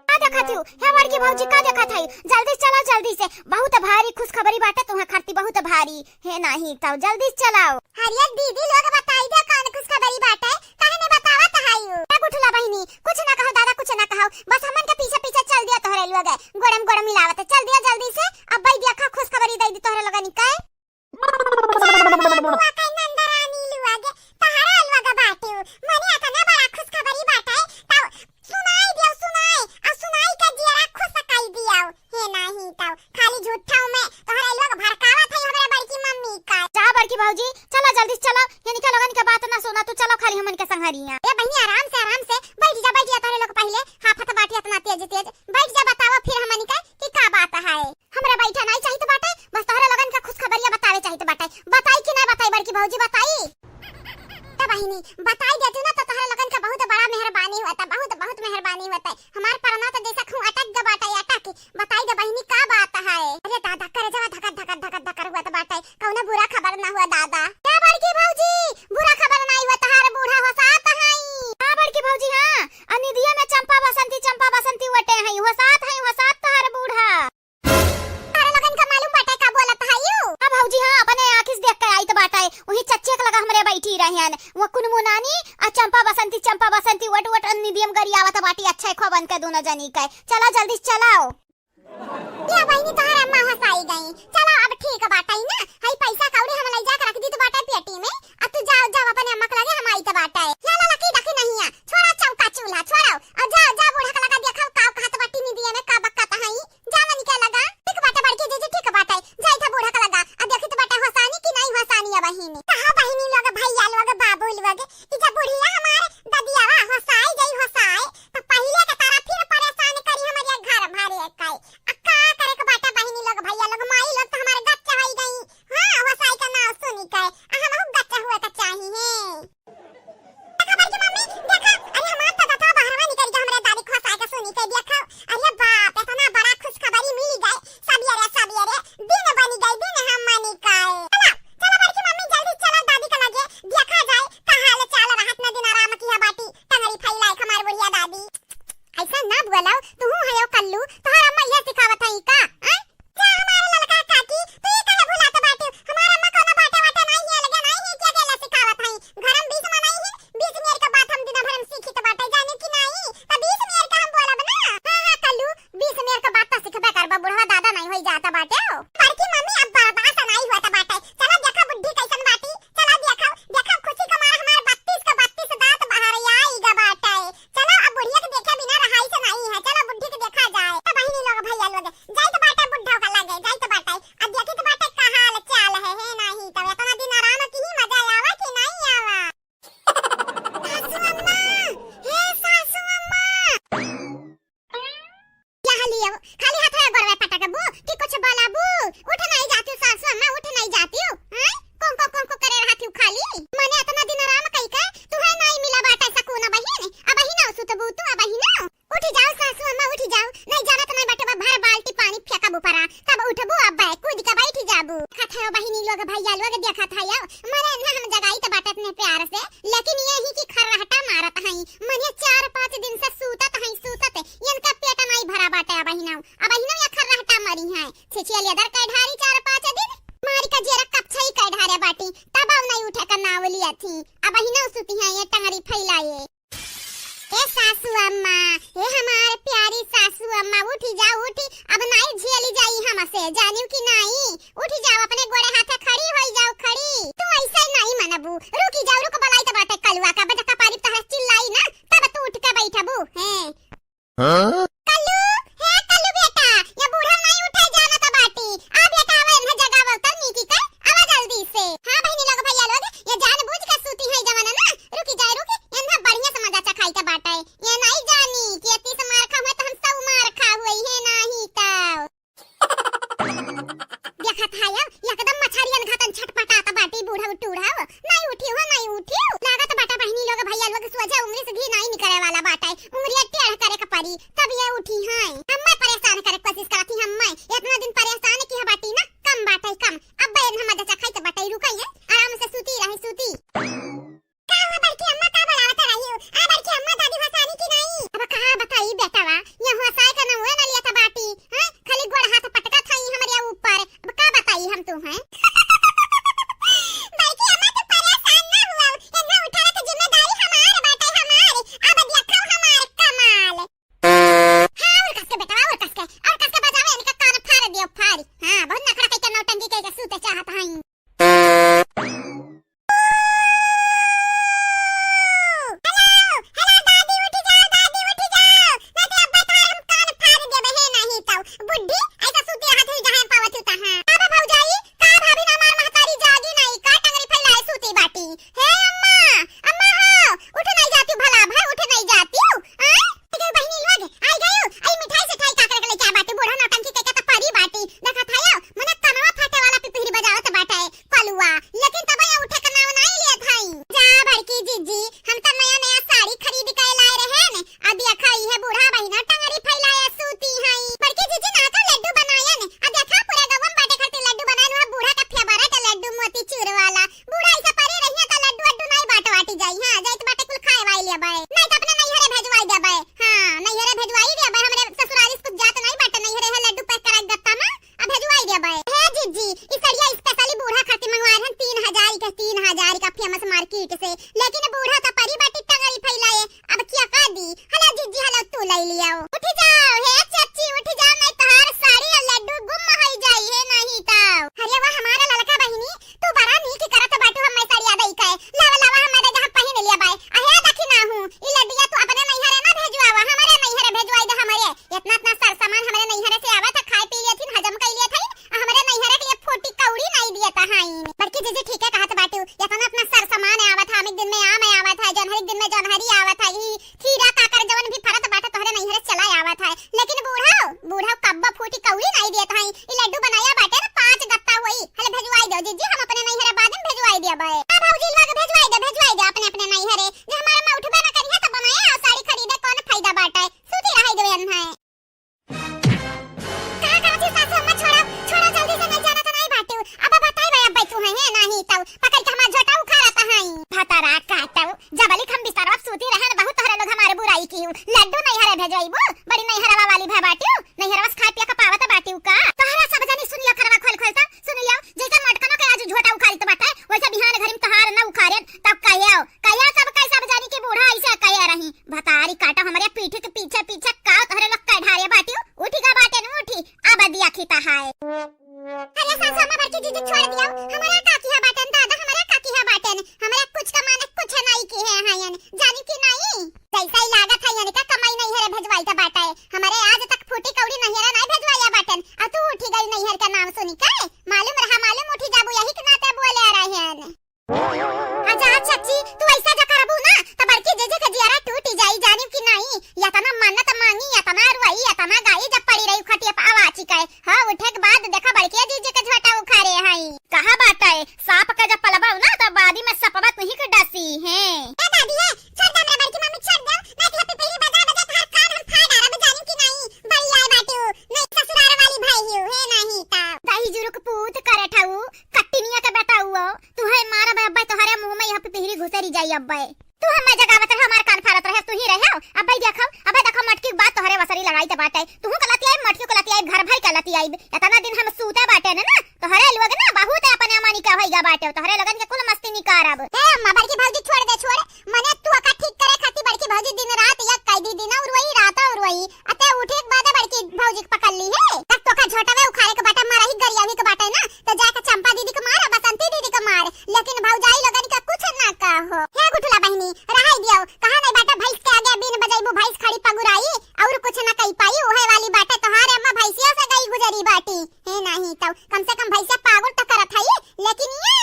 का देखत हऊ? हे बड़की भौजी, का देखत हई? जल्दी से चलाओ, जल्दी से। बहुत भारी खुशखबरी बाटे तुहे खाती, बहुत भारी। हे नाही, तब जल्दी से चलाओ। अरे दीदी लोग, बताई दे कौन खुशखबरी बाटे, काहे नहीं बतावत हऊ? ए गुठला बहिनी, कुछ ना कहो दादा, कुछ ना कहो, बस हमन के पीछे पीछे चल दिया तोहरे लोग, गोड़म गोड़म मिलावत चल दिया जल्दी से। अब भाई देखा खुशखबरी दे दी तोहरे लोगन के। बुआ के नंदरानी लोग, तोहरा लोग बाटे, मने इतना बड़ा खुशखबरी बाटे, तब सुनाई दियो, सुनाई, आ सुनाई के जियरा खुश कई दियो। हे नाही तब खाली झूठा में तोहरा लोग भड़कावत है हमरे बड़की मम्मी का। जा बड़की भौजी, चला जल्दी से चला, ये निका लोगन के बात ना सुना, तू चलो खाली हमन के संगरिया। ए बहिनी, आराम से, आराम से बैठ जा, बैठ जा, तोहरे लोग पहले हाफत बाटी इतना तेज तेज। बैठ जा, बताओ फिर हमन के कि का बात है। हमरा बैठा नाई चाहित बाटे, बस तोहरे लोगन का खुशखबरिया बतावे चाहित बाटे। बताई कि ना बताई बड़की भौजी, बताई? त बहिनी, बताई देती ना त तोहरे लोगन का बहुत बड़ा मेहरबानी होता, बहुत, बहुत मेहरबानी होता। हमार परना त जैसा खूं अटक ग बाटे, अटक। बताई दे बहिनी, का बात है? अरे दादा, करेजवा धकर, धकर, धकर, धकर हुआ त बाटे, कौनो बुरा खबर ना हुआ दादा। ए बड़की भौजी, बुरा खबर नाई हुआ, तोहार बूढ़ा होसात हई। हाँ बड़की भौजी, हाँ, अनिदिया में चंपा बसंती, चंपा बसंती वटे हई, होसात हई, होसात तोहार बूढ़ा। तोहरे लोगन का मालूम बाटे का बोलत हई उ? हाँ भौजी, हाँ, अपने आँखी से देख के आइत बाटे। वही चच्चे के लगा हमरे बैठी रहन। वो कुनमुनानी आ चंपा बसंती, चंपा बसंती वट वट निदियम गरियावत बाटी। अच्छा है, खोबन के दोनों जनी के। चला जल्दी से चलाओ। या बहिनी, तोहर अम्मा हंसाई गई। चला अब ठीक बाटे ना। हई पैसा कौड़ी हम लई जाके रख दी तो बाटे पेटी में। अब तू जाओ, जाओ अपने अम्मा के लगे, हम आइत बाटे। या ला लकी डकी नहीं है। छोड़ा चौका चूल्हा, छोड़ो। और जाओ, जाओ बूढ़ा के लगा देखो का कहत बाटी निदिया में का बकत हई। जावन के लगा। ठीक बाटे बड़की जीजी, ठीक बाटे। जाई था बूढ़ा के लगा। आ देखी तो बाटे होसानी कि नहीं होसानी अब बहिनी। कहा बहिनी लोग, भैया लोग, बाबू लोग, ई जब बुढ़िया हमार ददियावा होसाई जाई होसाए, तो पहिले के तरह फिर परेशान करी हमरे घर भरे के। आ का करे के बाटे बहिनी लोग, भैया लोग, माई लोग तो हमारे गच्चा होई गई। हाँ, होसाई का नाम सुनी के। आ हमहू गच्चा हुए के चाही है। देखा बड़की मम्मी, देखा, अरे हमार तो दतवा बहरवा निकल गया, हमरे दादी खोसा के सुनी के देखा। अरे बाप, इतना बड़ा खुशखबरी मिल गए। सबेरे सबेरे दिन बनी गए, दिन हम मानी काए। चला, चला बड़की मम्मी, जल्दी चला दादी के लगे, देखा जाए का हाल चाल रहत न दिन आराम की है बाटी, टंगरी फैलाए हमार बुढ़िया दादी। ऐसा ना बोलाओ, तू है यो कल्लू, तोहर अम्मा ये सिखावत है का? आय? जा हमार ललका काकी, तू ये काहे भुलात बाटू? हमार अम्मा कोनो बाटे वाटे नाई है, लगे नाई है, क्या देला सिखावत है? घर में बीस मनाई है, बीस मेर के बात हम दिन भर में सीखित बाटे, जाने कि नाई? त बीस मेर के हम बोलब ना। हाँ, हाँ, कल्लू, बीस मेर के बात त सिखबे करबा, बुढ़वा दादा नाई होई जाता बाटे। बड़की मम्मी, अब बर्दाश्त नाई होत बाटे। चला देखा बुढ़ी कैसन बाटी, चला देखा, देखा खुशी के मारे हमार बत्तीस के बत्तीस दांत बाहर आई ग बाटे। चला, अब बुढ़िया के देखे बिना रहाई से नाई है। चला, बुढ़ी के देखा जाए। तो बहिनी लोग, भैया लोग, जाइत बाटे बुढ़ऊ का लगे, जाइत बाटे। अब देखित बाटे का हाल चाल है, है नाही? तब इतना दिन आराम की ही मजा आवा कि नाई आवा? सासू अम्मा, हे सासू अम्मा। या हलियो, खाली हाथ है गोड़वे पटकबू कि कुछ बोलाबू? उठ नाई जाती सासू अम्मा, उठ नाई जाती। हैं? कोंको कोंको करे रहती खाली। मने इतना दिन आराम कई के, तू है नाई मिला बाटे सकून बहिन। अबहिनौ सुतबू तू, अबहिनौ। उठी जाओ सासू अम्मा, उठी जाओ। नहीं जानत नहीं बाटे बा, भर बाल्टी पानी फेंकब ऊपरा। तब उठबू, अब कूद के बैठी जाबू। देखत है बहिनी लोग, भैया लोग, देखत है यो। मने ना हम जगाई त बाटे इतने प्यार से, लेकिन ये ही कि खर्राटा मारत हई। मने चार पाँच दिन से सूतत हई, सूतत। इनका पेट नहीं भरा बाटे अबहिनौ। अबहिनौ ये खर्राटा मरी हैं। छिछिया लेदर के ढारी चार पाँच दिन। मारी का जेरा कपछई के ढारे बाटी। तब अब नहीं उठे का नाव लिया थी। अबहिनौ सुती हैं ये टंगरी फैलाए। ए सासू अम्मा, ए हमार प्यारी सासू अम्मा, उठी जाओ, उठी, अब नाई झेली जाई हमसे, जानियो कि नाई? उठी जाओ, अपने गोड़े हाथे खड़ी होई जाओ, खड़ी। तू ऐसे नाई मनबू, रुकी जाओ, रुक, बलाई त बाटे कलुआ का, बजा कपारी तहरा चिल्लाई ना, तब तू उठ के बैठबू, हैं? हाँ? कल्लू, हे कल्लू बेटा, ये बूढ़ा नाई उठे जानत बाटी। आ बेटा, आवा, इन्हें जगावा, उतर नीची कर, आवा जल्दी से। हाँ बहिनी लोग, भैया लोग, ये जानबूझ के सूती है जवन ना, रुकी जाए, रुकी, इन्हें बढ़िया से मजा चखाई के बाटे। ये नाई जानी कि ये तीस मार खा हुए तो हम सौ मार खा हुए, ये नाही तो। देखत है, एकदम मच जी, ई सड़िया specially बूढ़ा खातिर मंगवाए रहन, तीन हजार के, तीन हजार का famous market से, लेकिन बूढ़ा त परी बाटी टंगरी फैलाए। अब क्या का दी? हला जीजी, हला तू लइ लियाओ। उठ जाओ, हे चच्ची, उठ जाओ, नहीं तोहार साड़ी और लड्डू गुम होइ जाई है, नहीं तो। अरे वाह, हमारा ललका बहिनी, तू बड़ा नीक करत बाटू, हम्मे सड़िया दई के। लावा, लावा, हम्मे दे, हम पहिन लिया बाय। अहे, देखी ना हूँ, ई लड्डिया तू अपने नैहरे ना भेजवावा, हमरे नैहरे भेजवाई दे हमरे। इतना, इतना सर सामान हमरे नैहरे से आवत है, खाए पी लियथिन, हजम कई लियथिन, आ हमरे नैहरे के एक फूटी कौड़ी नाई दियत है। बड़की जीजी ठीके कहत बाटू, इतना, इतना सर सामान आवत है, हम एक दिन में आम आवत है, जौनहरी दिन में जौनहरी आवत है, ई खीरा काकर जवन भी फरत बाटे तोहरे नैहरे चला आवत है, लेकिन बूढ़ा, बूढ़ा कब्बो फूटी कौड़ी नाई देत है। ई लड्डू बनाया बाटे ना, पाँच गत्ता होई, हले भेजवाई दो जीजी, हम अपने नैहरे बाद में भेजवाई देबे। आ भौजी लोग भेजवाई दे, भेजवाई दे अपने अपने नैहरे, जे हमारे में उठबे ना करिहे तो बनाया और साड़ी खरीदे कौन फायदा बाटे, सूती रहाई देवे है। का कहत ही सासू अम्मा, छोड़ा, छोड़ा जल्दी से, नहीं जाना तो नहीं बाटू। अब बताई भाई, अब बैठू है, है नहीं तो पकड़ के हमार झोटा उखाड़त है। भतरा काटो, जबलिक हम बिस्तरवा पे सूती रहे न, बहुत तोहरे लोग हमारे बुराई की हूँ। लड्डू नैहरे भेजवाई बोल, बड़ी नैहरवा वाली भय बाटियो, नैहरवा से खाए पिए के पावत बाटियो का? तोहरा सब जनी सुन लियो, खरवा खोल खोल ता सुन लियो, जैसे मटकनो के आज झोटा उखाड़ित बाटे, वैसे बिहान घरी में तोहार न उखाड़ेन, तब कहियो, कहियो सब कह सब जनी के बूढ़ा ऐसे कहे रही। भतारी काटा हमरे पीठ के पीछे पीछे का तोहरे लोग कह ढारे बाटियो, उठी का बाटे न उठी, अब दिया खिता है। अरे सासू अम्मा, बड़की जीजी छोड़ दियो, हमरा का किहा बाटन दादा, हमरा का किहा बाटन, हमरा कुछ का माने कुछ नाई किहे हैं, जानी कि नाई? जैसा ही लागत है, यानी का कमाई नैहरे भेजवाई त बाटे, हमरे आज तक फूटी कौड़ी नैहरे नाई भेजवाया बाटन, आ तू उठी गई नैहर का नाम सुनी के, मालूम रहा, मालूम उठी जाबू, यही के नाते बोले आ रहे हैं। अच्छा चच्ची, तू ऐसा जा करबू ना, त बड़की जीजी के जियरा टूटी जाई, जानी कि नाई? यतना मन्नत मांगी, यतना रुआई, यतना गाई, जब पड़ी रही खटिया पे आवाची के, हाँ, उठे के बाद देखा बड़की जीजी के झोटा उखाड़े हई। कहा बाटे, सांप के जब पलबा ना, तब बादी में सपवा तुही के डसी है। ए दादी है, छोड़ दे हमरे बड़की मम्मी, छोड़ दे, ना कि हपी पीली बजा बजा तोहार कान हम फाड़ डारब, जानी कि नाई? बड़ी आए बाटू, नहीं ससुराल वाली भाई हियो, है नहीं ता। दही जुरुक पूत करे ठाऊ, कट्टिनिया के बेटा हुआ, तू है मारा बे अब्बा, तोहरे मुंह में यहाँ पे पिहरी घुसरी जाई अब्बा। तू हम्मे जगावत रहे, हमार कान फाड़त रहे, तू ही रहे। अब्बा देखो, अब्बा देखो, मटकी के बाद तोहरे वसरी लगाई त बाटे। तू के लतियाई, मटकी के लतियाई, घर भर के लतियाई। इतना दिन हम सूते बाटे न ना, तोहरे लोग ना बहुत है अपने अमानी के होइगा बाटे, तोहरे लोगन के कुल मस्ती निकारब। ए अम्मा, बड़की भौजी छोड़ दे, छोड़। मने तू ओका ठीक करे खातिर बड़की भौजी दिन रात एक कई दी, दिन और वही रात और वही। अते उठे के बाद बड़की भौजी के पकड़ ली है। तब तोका झोटवे उखाड़े के बाटे, मरही गरियावी के बाटे ना, तो जाके चंपा दीदी के मार, बसंती दीदी के मार, लेकिन भौजाई लोगन के कुछ ना कहो। हे गुठला बहिनी, रहाई दियो, कहा नहीं बाटे भैंस के आगे बीन बजाइबू, भैंस खड़ी पगुराई, और कुछ ना कही पाई, उहे वाली बाटे तोहारे अम्मा भैंसियों से गई गुजरी बाटी। हे नहीं तो कम से कम भैंसिया पागुर तो करत हई, लेकिन ये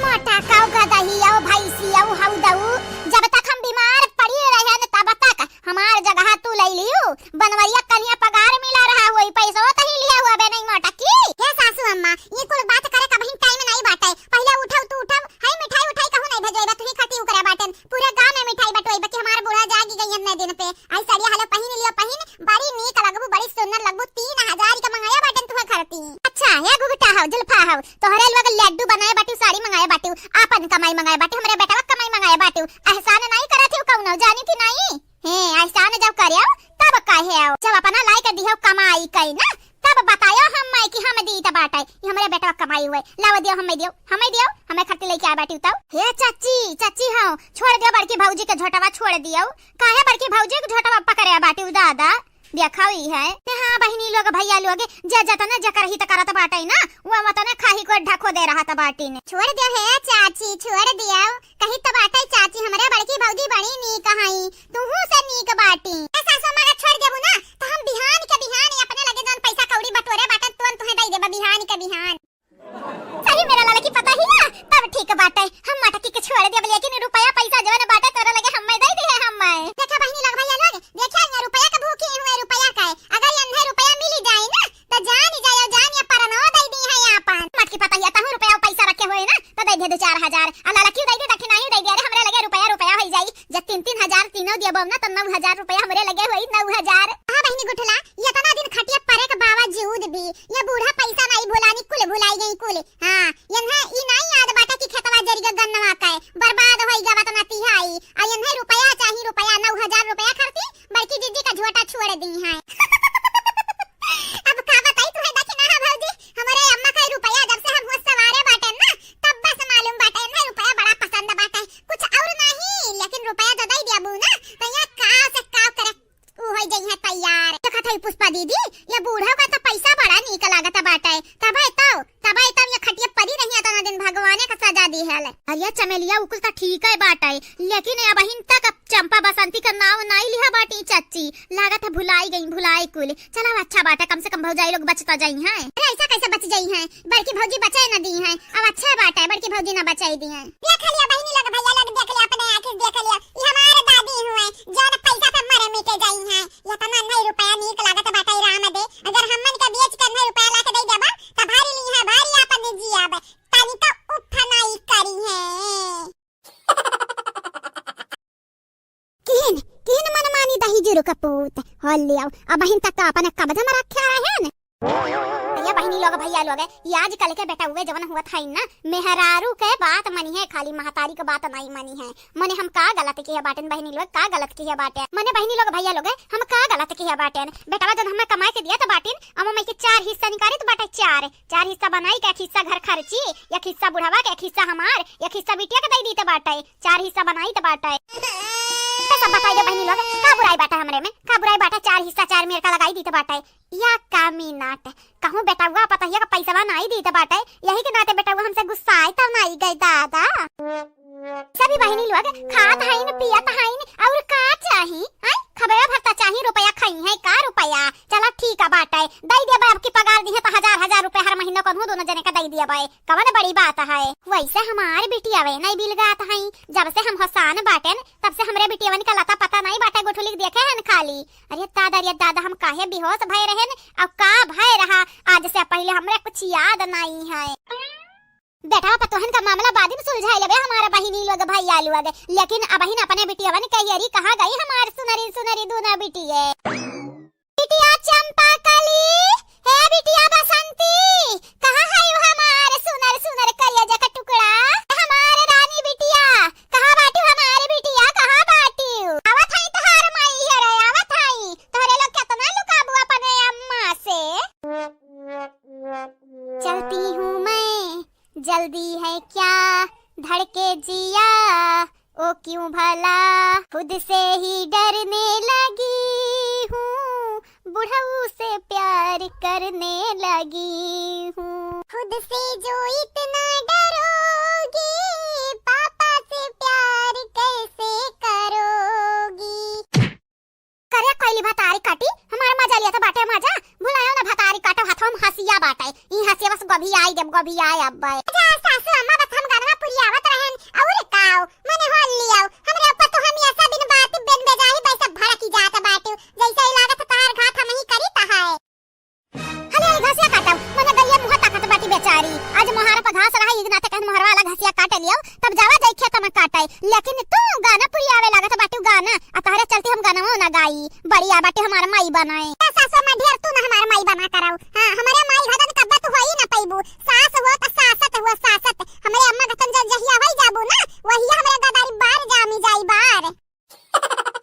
मोटा काऊ गदहिया, भैंसिया, हऊ दऊ, जब तक हम बीमार पड़ी रहे न, तब तक हमार जगह तू ले लियो। बनवरिया कनिया पगार मिला रहा हुई, पैसो तही लिया हुआ बे नहीं मोटा की। हे सासू अम्मा, ये कुल बात करे का बहिन टाइम नहीं बाटे। पहले उठाओ तू उठाओ, हाय मिठाई उठाई कहूँ नहीं भेजोई बा, तू ही खटी उकरे बाटन। पूरे गांव में मिठाई बटोई बा कि हमार बूढ़ा जागी गई इतने दिन पे। आई सड़िया हलो पहिन लियो पहिन, बड़ी नीक लगबू, बड़ी सुंदर लगबू। तीन हजार का मंगाया बाटन तुहे खरती। अच्छा, हे घुघटा हो, जुल्फा हो, तोहरे लोग लड्डू बनाए बाटू, साड़ी मंगाए बाटू, आपन कमाई मंगाए बाटू, हमरे बेटवा कमाई मंगाए बाटू। एहसान नहीं करत हो कौनो, जानी कि नहीं? हे, एहसान जब करे हो, तब कहे हो। जब अपना लाई के दिहो कमाई कई ना, तब बतायो हम मैं कि हम दी त बाटे। ये हमरे बेटवा कमाई हुए, लाव दियो, हमें दियो, हमें दियो, हमें खरती लेके आए बाटू तब। हे चाची, चाची हो, छोड़ दियो बड़की भौजी के झोटवा, छोड़ दियो। काहे बड़की भौजी के झोटवा पकड़े बाटू दादा? देखा हुई है। ते हाँ बहिनी लोग, भैया लोग, जे जतने जेकर हित करत बाटे ना, वो वतने खाही को ढको दे रहत बाटिन। छोड़ दियो हे चाची, छोड़ दियो। कही तो बाटे चाची, हमरे बड़की भौजी बड़ी नीक हई, तुहू से नीक बाटी। ए सासू माँ, अगर छोड़ देबू ना, तो हम बिहान के बिहान अपने लगे जौन पैसा कौड़ी बटोरे बाटे, तुरंत तुहे दे देबा बिहान के बिहान। सही मेरा ललकी पता ही ना, तब ठीक बाटे। हम मटकी के छोड़ देब, लेकिन रुपया पैसा जवन बाटे तोरा लगे हम्मे दे दे हम्मे। देखा बहिनी लोग, भैया लोग, देखा यहाँ रुपया के भूखी हुए, रुपया का है। अगर यन्हे रुपया मिली जाए ना, तो जान ही जाए, जान या परनो दे दी है आपन। मटकी पता ही, तहूँ रुपया पैसा रखे हुए ना, तो दे दे दो चार हजार। आ ललकी दे दे, दखिनाही दे दे, अरे हमरे लगे रुपया, रुपया हो जाई। जब तीन तीन हजार तीनों दिया बम ना, तो नौ हजार रुपया हमरे लगे हुई, नौ हजार। हाँ बहिनी गुठला, इतना दिन खटिया परे के बावजूद भी ये बूढ़ा पैसा नहीं भुलानी, कुल भुलाई गई कुल। हाँ, यन्हे ई नहीं याद बाटे कि खेतवा जरिगा गन्नवा के बर्बाद होई गवा तना तिहाई। आ यन्हे रुपया चाही, रुपया, नौ हजार रुपया खरती बड़की जीजी का झोटा छोड़ दी है। अब का बताई तुहे दखिना है भौजी, हमरे चमेलिया, उ कुल त ठीकै बाटै, लेकिन अबहिन तक चंपा बसंती क नाव नाई लिहा बाटी चच्ची। लागत है भुलाई गई, भुलाई कुल। चला, अच्छा बाटै, कम से कम भौजाई लोग बच त जइहैं। अरे, ऐसा कैसे बच जइहैं? बड़की भौजी बचै न दीहैं। अब अच्छा बाटै, बड़की भौजी न बचै दीहैं। देख लिया बहिनी लोग, भैया लोग देख लिया, अपने आँखी से देख लिया। ई हमार दादी हुए, जौन पैसा से मरे मिटे जइहैं। एतना नहीं रुपया नीक लागत बाटै राम दे। अगर हमन के बेच के नहीं रुपया ला के दे देबा, त भरी लीहैं, भरी आपन जियब। तनिको उफ नाई करिहैं। किहिन, किहिन मनमानी दहिजरू क पूत, होलिया, अबहिन तक त अपने कब्जा में रखे रहेन। ये बहिनी लोग, भैया लोग, ये आजकल के बेटउवे जवन होत हइन ना, मेहरारू के बात मनिहैं, खाली महतारी क बात नाई मनिहैं। मने हम का गलत किहे बाटेन बहिनी लोग, का गलत किहे बाटेन? मने बहिनी लोग, भैया लोग, हम का गलत किहे बाटेन? बेटवा जौन हमें कमाए के दियत बाटिन, अब मम्मी के चार हिस्सा निकालित बाटै, चार, चार हिस्सा बनाई के, एक हिस्सा घर खर्ची, एक हिस्सा बुढ़वा के, एक हिस्सा हमार, एक हिस्सा बिटिया के दे दीत बाटै। चार हिस्सा बनाइत बाटै। त सब बताई दे बहिनी लोग, का बुराई बाटै हमरे में? का बुराई बाटै? चार हिस्सा चार मेर का लगाई दीत बाटै। या का मीनाट, कहूँ बेटउआ पतहिया क पैसवा नाई दीत बाटै, यही के नाते बेटउआ हमसे गुस्साए तब नाई गए दादा। सभी बहिनी लोग खात हइन, पियत हइन, और का चाही? हैं? खबे भर त चाही, रुपया खइहैं का रुपया? चला ठीक है बाटै, दई देबे, अब की पगार दिहे त हजार हजार रुपया हर महीना कौनो दोनों जने का दई देबे। कवन बड़ी बात है? वैसे हमार बिटियावे नहीं बिलगात हई, जब से हम होसान बाटेन, तब से हमरे बिटियावन का लता पता नहीं बाटे, गुठुली देखे हन खाली। अरे दादा, अरे दादा, हम काहे बेहोश भय रहेन, अब का भय रहा, आज से पहले हमरे कुछ याद नहीं है। बेटा पतोहन का मामला बाद में सुलझाई लेबे हमारा बहिनी लोग, भैया लोग, लेकिन अबहिन अपने बिटियावन के यरी कहाँ गई हमार सुनरी सुनरी दूना बिटिये। बिटिया चंपा कली, हे बिटिया बसंती, कहाँ है वो हमार सुनर सुनर करेजा का टुकड़ा, हमार रानी बिटिया, कहाँ बाटिउ हमार बिटिया, कहाँ बाटिउ? आवत हई तोहार माई, अरे आवत हई, तोहरे लोग केतना लुकाबू अपने अम्मा से। चलती हूँ मैं, जल्दी है क्या, धड़के जिया, ओ क्यों भला खुद से ही डरने लगी हूँ, बुढ़ऊ से प्यार करने लगी हूँ। खुद से जो इतना डरोगी, पापा से प्यार कैसे करोगी? करे कोइली भतारी काटी, हमार मजा लिया तो बाटे मजा, भुलायो ना भतारी काटो, हाथों में हंसिया बाटे, ई हंसिया बस गभी आई देब, गभी आए अब। अच्छा सासू अम्मा, बस हम गानवा पुरियावत रहन, और काओ, मने होल लियाओ, हमरे ऊपर तो हमेशा बिन बात बेन बेजाही बैसा भड़की जात बाटे, जैसे ही लागत तार घात हम ही करी तहाए। हले आई घासिया काटब, मने गइया मुँह ताकत बाटी बेचारी। आज मोहारा पर घास रहा, ई नाते कहन मोहरवा वाला घासिया काट लियो, तब जावा जाई खेत में काटे। लेकिन तू गाना पुरियावे लागत बाटू गाना, आ तहरे चलते हम गाना ना गाई। बढ़िया बाटे हमार माई बनाए। ए सासो माँ ढेर तू ना हमार माई बना कराओ। हाँ, हमारे माई हदन कब्बा तू होई ना पैबू। सास हो त सासत हो सासत। हमरे अम्मा गतन जब जहिया होई जाबू ना, वही हमरे गदारी बार जामी जाई बार।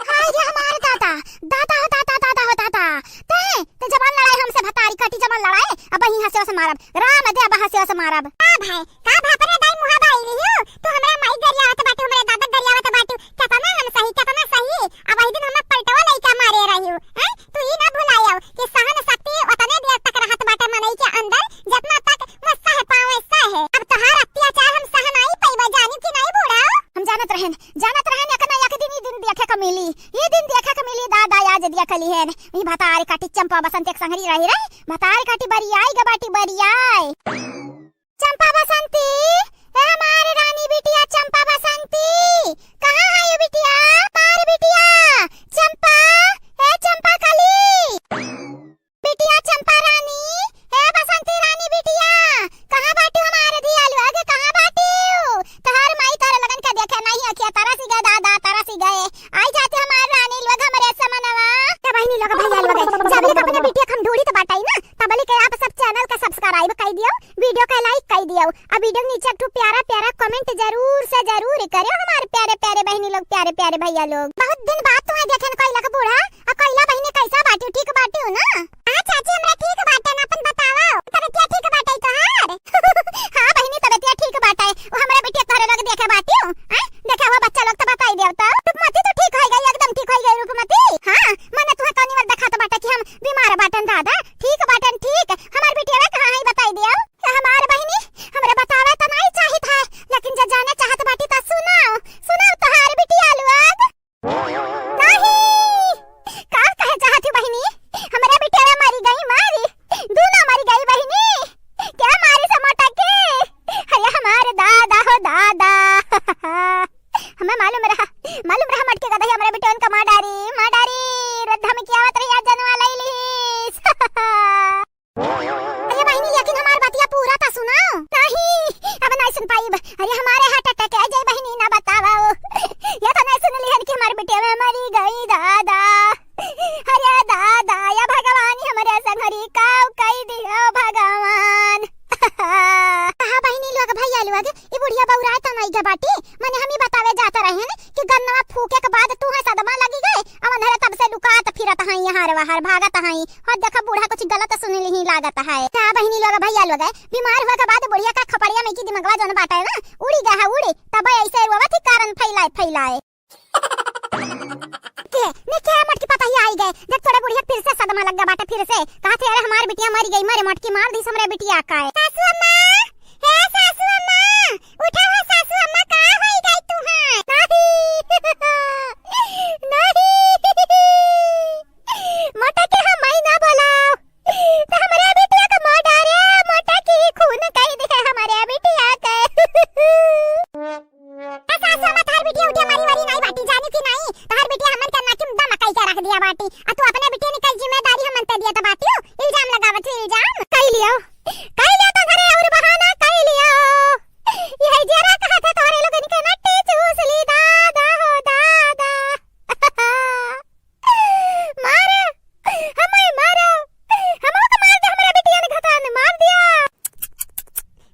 हाय रे हमार दादा, दादा हो दादा, दादा हो दादा। ते, ते जबान लड़ाए हमसे भतारी काटी जबान लड़ाए, अब ही हंसे से मारब, राम दे अब हंसे से मारब। का भाई, का भापरे दाई मुहा भाई लियो, तू हमरा माई गरियावत बाटू, हमरा दादा गरियावत बाटू, केतना हम सही, केतना सही, अब वही दिन हमें पलटवा लइका मारे रहियो, हैं? तू ई ना भुलायो कि सहन शक्ति ओतने देर तक रहत बाटे मनई के अंदर, जतना तक वो सह पावे सहे। अब तोहार अत्याचार हम सह नाई पइबे, जानी कि नाई बूढ़ा? हम जानत रहेन, जानत रहेन, एक ना एक दिन ई दिन देखे के मिली, ई दिन देखे के मिली, दादा आज देख लिहेन। ई भतार काटी चंपा बसंत एक संगरी रही रे, भतार काटी बरियाई ग बाटी बरियाई। चंपा बसंती, ए हमार रानी बिटिया चंपा बसंती, कहाँ है ये बिटिया? हमार बिटिया चंपा, ए चंपा कली। बिटिया चंपा रानी, हे बसंती रानी बिटिया, कहाँ बाटिउ हमार धिया लोग, कहाँ बाटिउ? तोहार माई तोहरे लोगन के देखे नहीं अखिया तरस गए दादा, तरस गए। आई जाते हमार रानी लोग हमरे समनवा। ए बहिनी लोग, भैया लोग, जब ले अपने बिटिया के हम ढूंढी तो बाटाई ना, तब ले के आप सब channel का subscribe कर दियो, video का like कर दियो, अब video के नीचे एक ठो प्यारा प्यारा comment जरूर से जरूर करियो हमार प्यारे प्यारे बहिनी लोग, प्यारे प्यारे भैया लोग। बहुत दिन बाद तुम्हें देखे न कोई लग बूढ़ा, आ कोइला बहिनी कैसा बाटिउ, ठीक बाटिउ ना? हाँ चाची, हमरा ठीक बाटे ना, अपन बतावा। तबियतिया ठीक बाटे तोहार? हाँ बहिनी, तबियतिया ठीक बाटे। वो हमरा बिटिया तोहरे लोग देखे बाटिउ, हैं? देखे हुआ बच्चा लोग तो बताई देव तो। रूपमती तो ठीक होई गई, एकदम ठीक होई गई रूपमती। हाँ, मने तुहे कौनी बार देखात बाटे कि हम बीमार बाटन दादा? ठीक बाटन ठीक। हमार बिटिया कहाँ है बताई देव? हमार बहिनी, हमरा बतावे त नाई चाहित है, लेकिन जे जाने चाहत बाटी त अरे हमारे heart attack आ जाए बहिनी, ना बतावा। या तो नहीं सुन लिहन कि हमार बिटिया में मरी गई दादा। अरे दादा, या भगवान, हमरे संघरी काव कई दियो भगवान। कहा बहिनी लोग, भैया लोग, ई बुढ़िया बौराए त नहीं गे बाटी। मने हम ही बतावे जात रहन कि गन्नवा फूके के बाद तू है सदमा लगी गए, अब अंधेरे तब से लुकात फिरत हैं, यहाँ रे वहाँ भागत हैं। और देखा बूढ़ा कुछ गलत सुन लिही लागत है। का बहिनी लोग, भैया लोग, बीमार हुआ के बाद बुढ़िया का खपड़िया में की दिमगवा जौन बाटे ना, उड़ी गया है, उड़ी। तब ऐसे रोवत ही कारण फैलाए, फैलाए। के, ने के मोटकी पतहिया आई गए, जब थोड़े बुढ़िया फिर से सदमा लग गया बाटे, फिर से। कहा थे, "अरे हमार बिटिया मर गई, मरे मोटकी मार दी हमरे बिटिया का है।" सासू अम्मा, हे सासू अम्मा, उठा हो सासू अम्मा, का होई गई तू है? नहीं, नहीं, मोटा के हम माई ना बोलाओ। तो हमरे बिटिया का मार डारे, मोटा की खून कई दे हमरे बिटिया के। ए सासू अम्मा, तहार बिटिया उठे मरी वरी नाई बाटी, जानी कि नाई? तहार बिटिया हमन के नाकी में दम कई के रख दिया बाटी। आ तू अपने बिटिया निकल जिम्मेदारी हमन ते दिया त बाटियो, इल्जाम लगावत हो, इल्जाम। कई लियो, कई लियो तो घरे और बहाना कई लियो। यही जरा कहा था तोहरे लोगन के नट्टी चूस ली दादा हो दादा। मारा, हमें मारा, हमो के मार दे, हमरे बिटिया ने घतान मार दिया।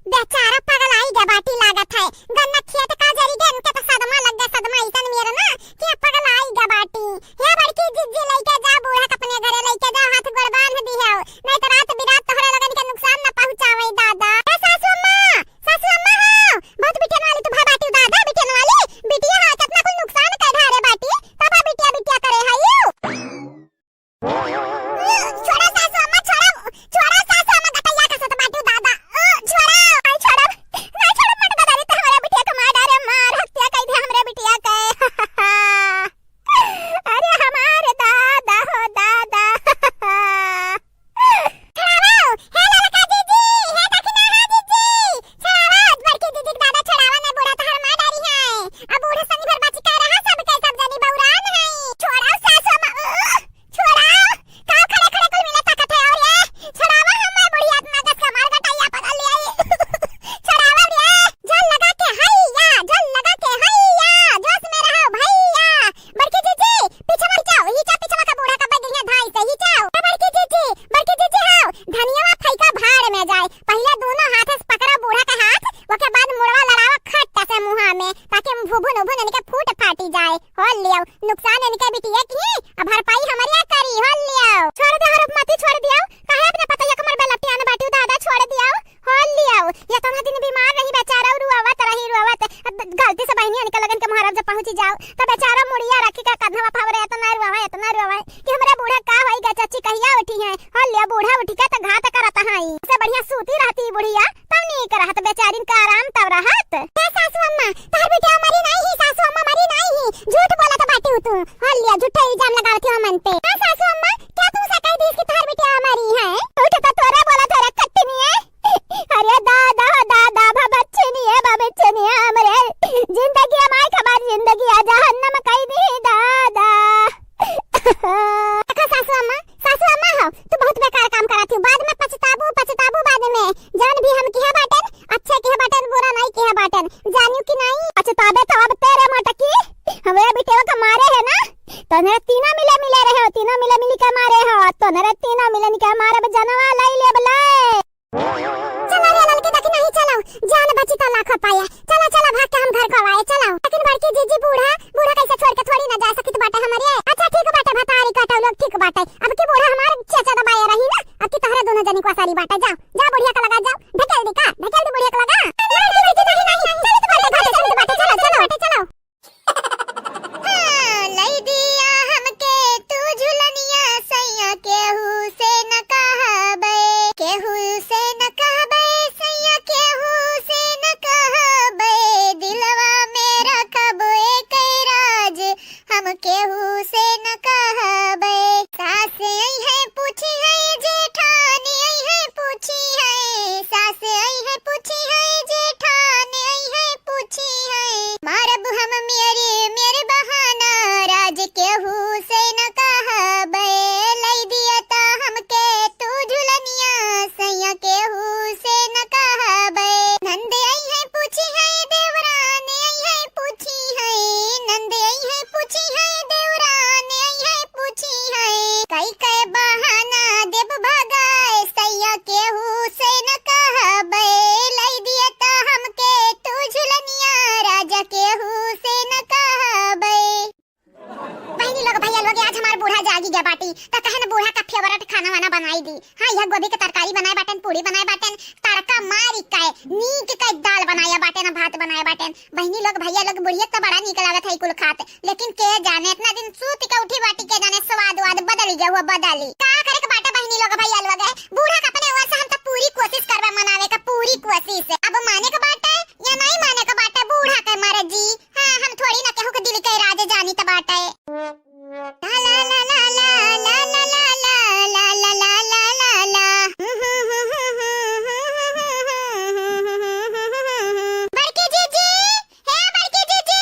बेचारा पगलाई गया बाटी लागत है, गन्ना खेत का जरी गए, उनके तो सदमा लग गया, सदमा ऐसन मेर ना कि अब पगलाई गया बाटी। हे बड़की जिज्जी, लइके जा बूढ़ा के अपने घरे, लइके जा, हाथ गोड़ बांध दी है, नहीं तो रात बिरात तोहरे लोगन के नुकसान न पहुंचावे दादा। ए सासू अम्मा, सासू अम्मा हो, बहुत बिटियन वाली तू भा बाटी दादा, बिटियन वाली, बिटिया हो, कितना कुल नुकसान कर ढारे बाटी, तब बिटिया बिटिया करे है यू। छोड़ा सासू अम्मा, छोड़ा, छोड़ा सासू अम्मा, गटैया का सत बाटू दादा। ओ, छोड़ा, नहीं छोड़ा, नहीं छोड़ा, मत गदारी, तो हमरे बिटिया को मार डारे, मार, हत्या कर दे हमरे बिटिया के। अरे हमारे दादा हो दादा। छुड़ावा, हे ललका जीजी, हे दखिनहा जीजी, छुड़ावा, बड़की जीजी के दादा छुड़ावा, नहीं बूढ़ा तहार मार डारी है। अब बूढ़ा संग भर बच के रहा, सब के सब जनी बौरान है। छोड़ा सासू अम्मा, छोड़ा, का खड़े खड़े कुल मिला ताकत है और ये? छुड़ावा हमार बुढ़िया, इतना गस के हमार गटैया पकड़ लिया ये। छुड़ावा रे, जल लगा के हैया, जल लगा के हैया, जोश में रहो भैया। बड़की जीजी, पीछे मत जाओ, हिचा पीछे का बूढ़ा का बैग यहाँ धाई से हिचाओ। ए बड़की जीजी, बड़की जीजी हो, धनियावा फैका भाड़ में जाए। पहले दोनों हाथ से पकड़ो बूढ़ा का हाथ, ओके बाद मुड़वा लड़ावा खट्टा से मुहा में, ताकि भुभुन उभुन इनके फूट फाटी जाए। हो लियो, नुकसान इनके बिटिया की, अब भरपाई हमरिया करी, हो लियो। छोड़ दे हरफ मती, छोड़ दियो, काहे अपने पतैया कमर पे लपटियान बाटी दादा, छोड़ दियो, हो लियो। ये तना दिन बीमार रही बेचारा, रुआवत रही, रुआवत। अब गलती से बहनी इनके लगन के मुहरब जब पहुंची जाओ, तो बेचारा मुड़िया रखी का कंधवा पर इतना रुआवा, इतना रुआवा कि हमरे बूढ़ा का होई गा चाची, कहिया उठी है, हो लियो, बूढ़ा उठी के तो घात करत है, से बढ़िया सूती रहती बुढ़िया। तब नीक रहत, बेचारिन का आराम तब रहत। ए सासू अम्मा, तोहर बिटिया मरी नाई ही, सासू अम्मा मरी नाई ही, झूठ बोलत बाटू तू। हो लिया, झूठे इल्जाम लगावत हो मन पे। हाँ सासू अम्मा, क्या तुमसे कह दी कि तोहर बिटिया मरी है? झूठ तो तोरा बोलत हो रे कट्टनिए। अरे दादा हो दादा, भबच्चनिए, भबच्चनिए, हमरे जिंदगी हमार खबर जिंदगी आ जहन्नम कई दी दादा। देखो सासू अम्मा, सासू अम्मा हो, तू बहुत बेकार काम करत हो, बाद में पछताबू, पछताबू बाद में। जौन भी हम किहे बाटन, अच्छे किहे बाटन, बुरा नहीं किहे बाटन, जानियो कि नहीं? पछताबे तो अब तेरे मोटकी, हमरे बिटिया का मारे है ना, तोहरे तीनों मिले मिले रहे हो, तीनों मिले मिली के मारे हो, तोहरे तीनों मिले मिली के मारे अब जनवा लाई ले बले। चलो रे ललकी दखिनही चलो, जान बची तो लाखों पाया। चलो, चलो, भाग के हम घर को आए, चलो। लेकिन बड़की जीजी बूढ़ा, बूढ़ा कैसे छोड़ के थोड़ी ना जा सकित बाटे हमरे। अच्छा, ठीक बाटे, भतारी काटो लोग, ठीक बाटे। अब की बूढ़ा हमार चेचा दबाए रही ना, अब की तोहरे दोनों जनी को सारी बाटे। जाओ, जाओ बुढ़िया का लगा, जाओ, ढकेल दी का, ढकेल दी बुढ़िया का लगा। लड़की, लड़की, नहीं, नहीं, चलित बाटे, चलित बाटे, चलो, चलो, चलो, चलो। हाँ, लई दिया हमके तू झुलनिया सैया, केहू से न कहबे, केहू से न कहबे सैया, केहू से न कहबे, दिलवा में रख अरे काहे, नीक के दाल बनाया बाटे ना, भात बनाया बाटे। बहिनी लोग, भैया लोग, बुढ़िया त बड़ा नीक लागत है कुल खात, लेकिन के जाने इतना दिन सूत के उठी बाटी, के जाने स्वाद वाद बदल गया हुआ, बदली। का करे के बाटे बहिनी लोग, भैया लोग, बूढ़ा के अपने ओर से हम त पूरी कोशिश करबे मनावे का, पूरी कोशिश। अब माने के बाटे या नहीं माने के बाटे, बूढ़ा के मर्जी। हाँ, हम थोड़ी ना केहू के दिल के राज जानी त बाटे। ला ला ला ला। बड़की जीजी, हे बड़की जीजी,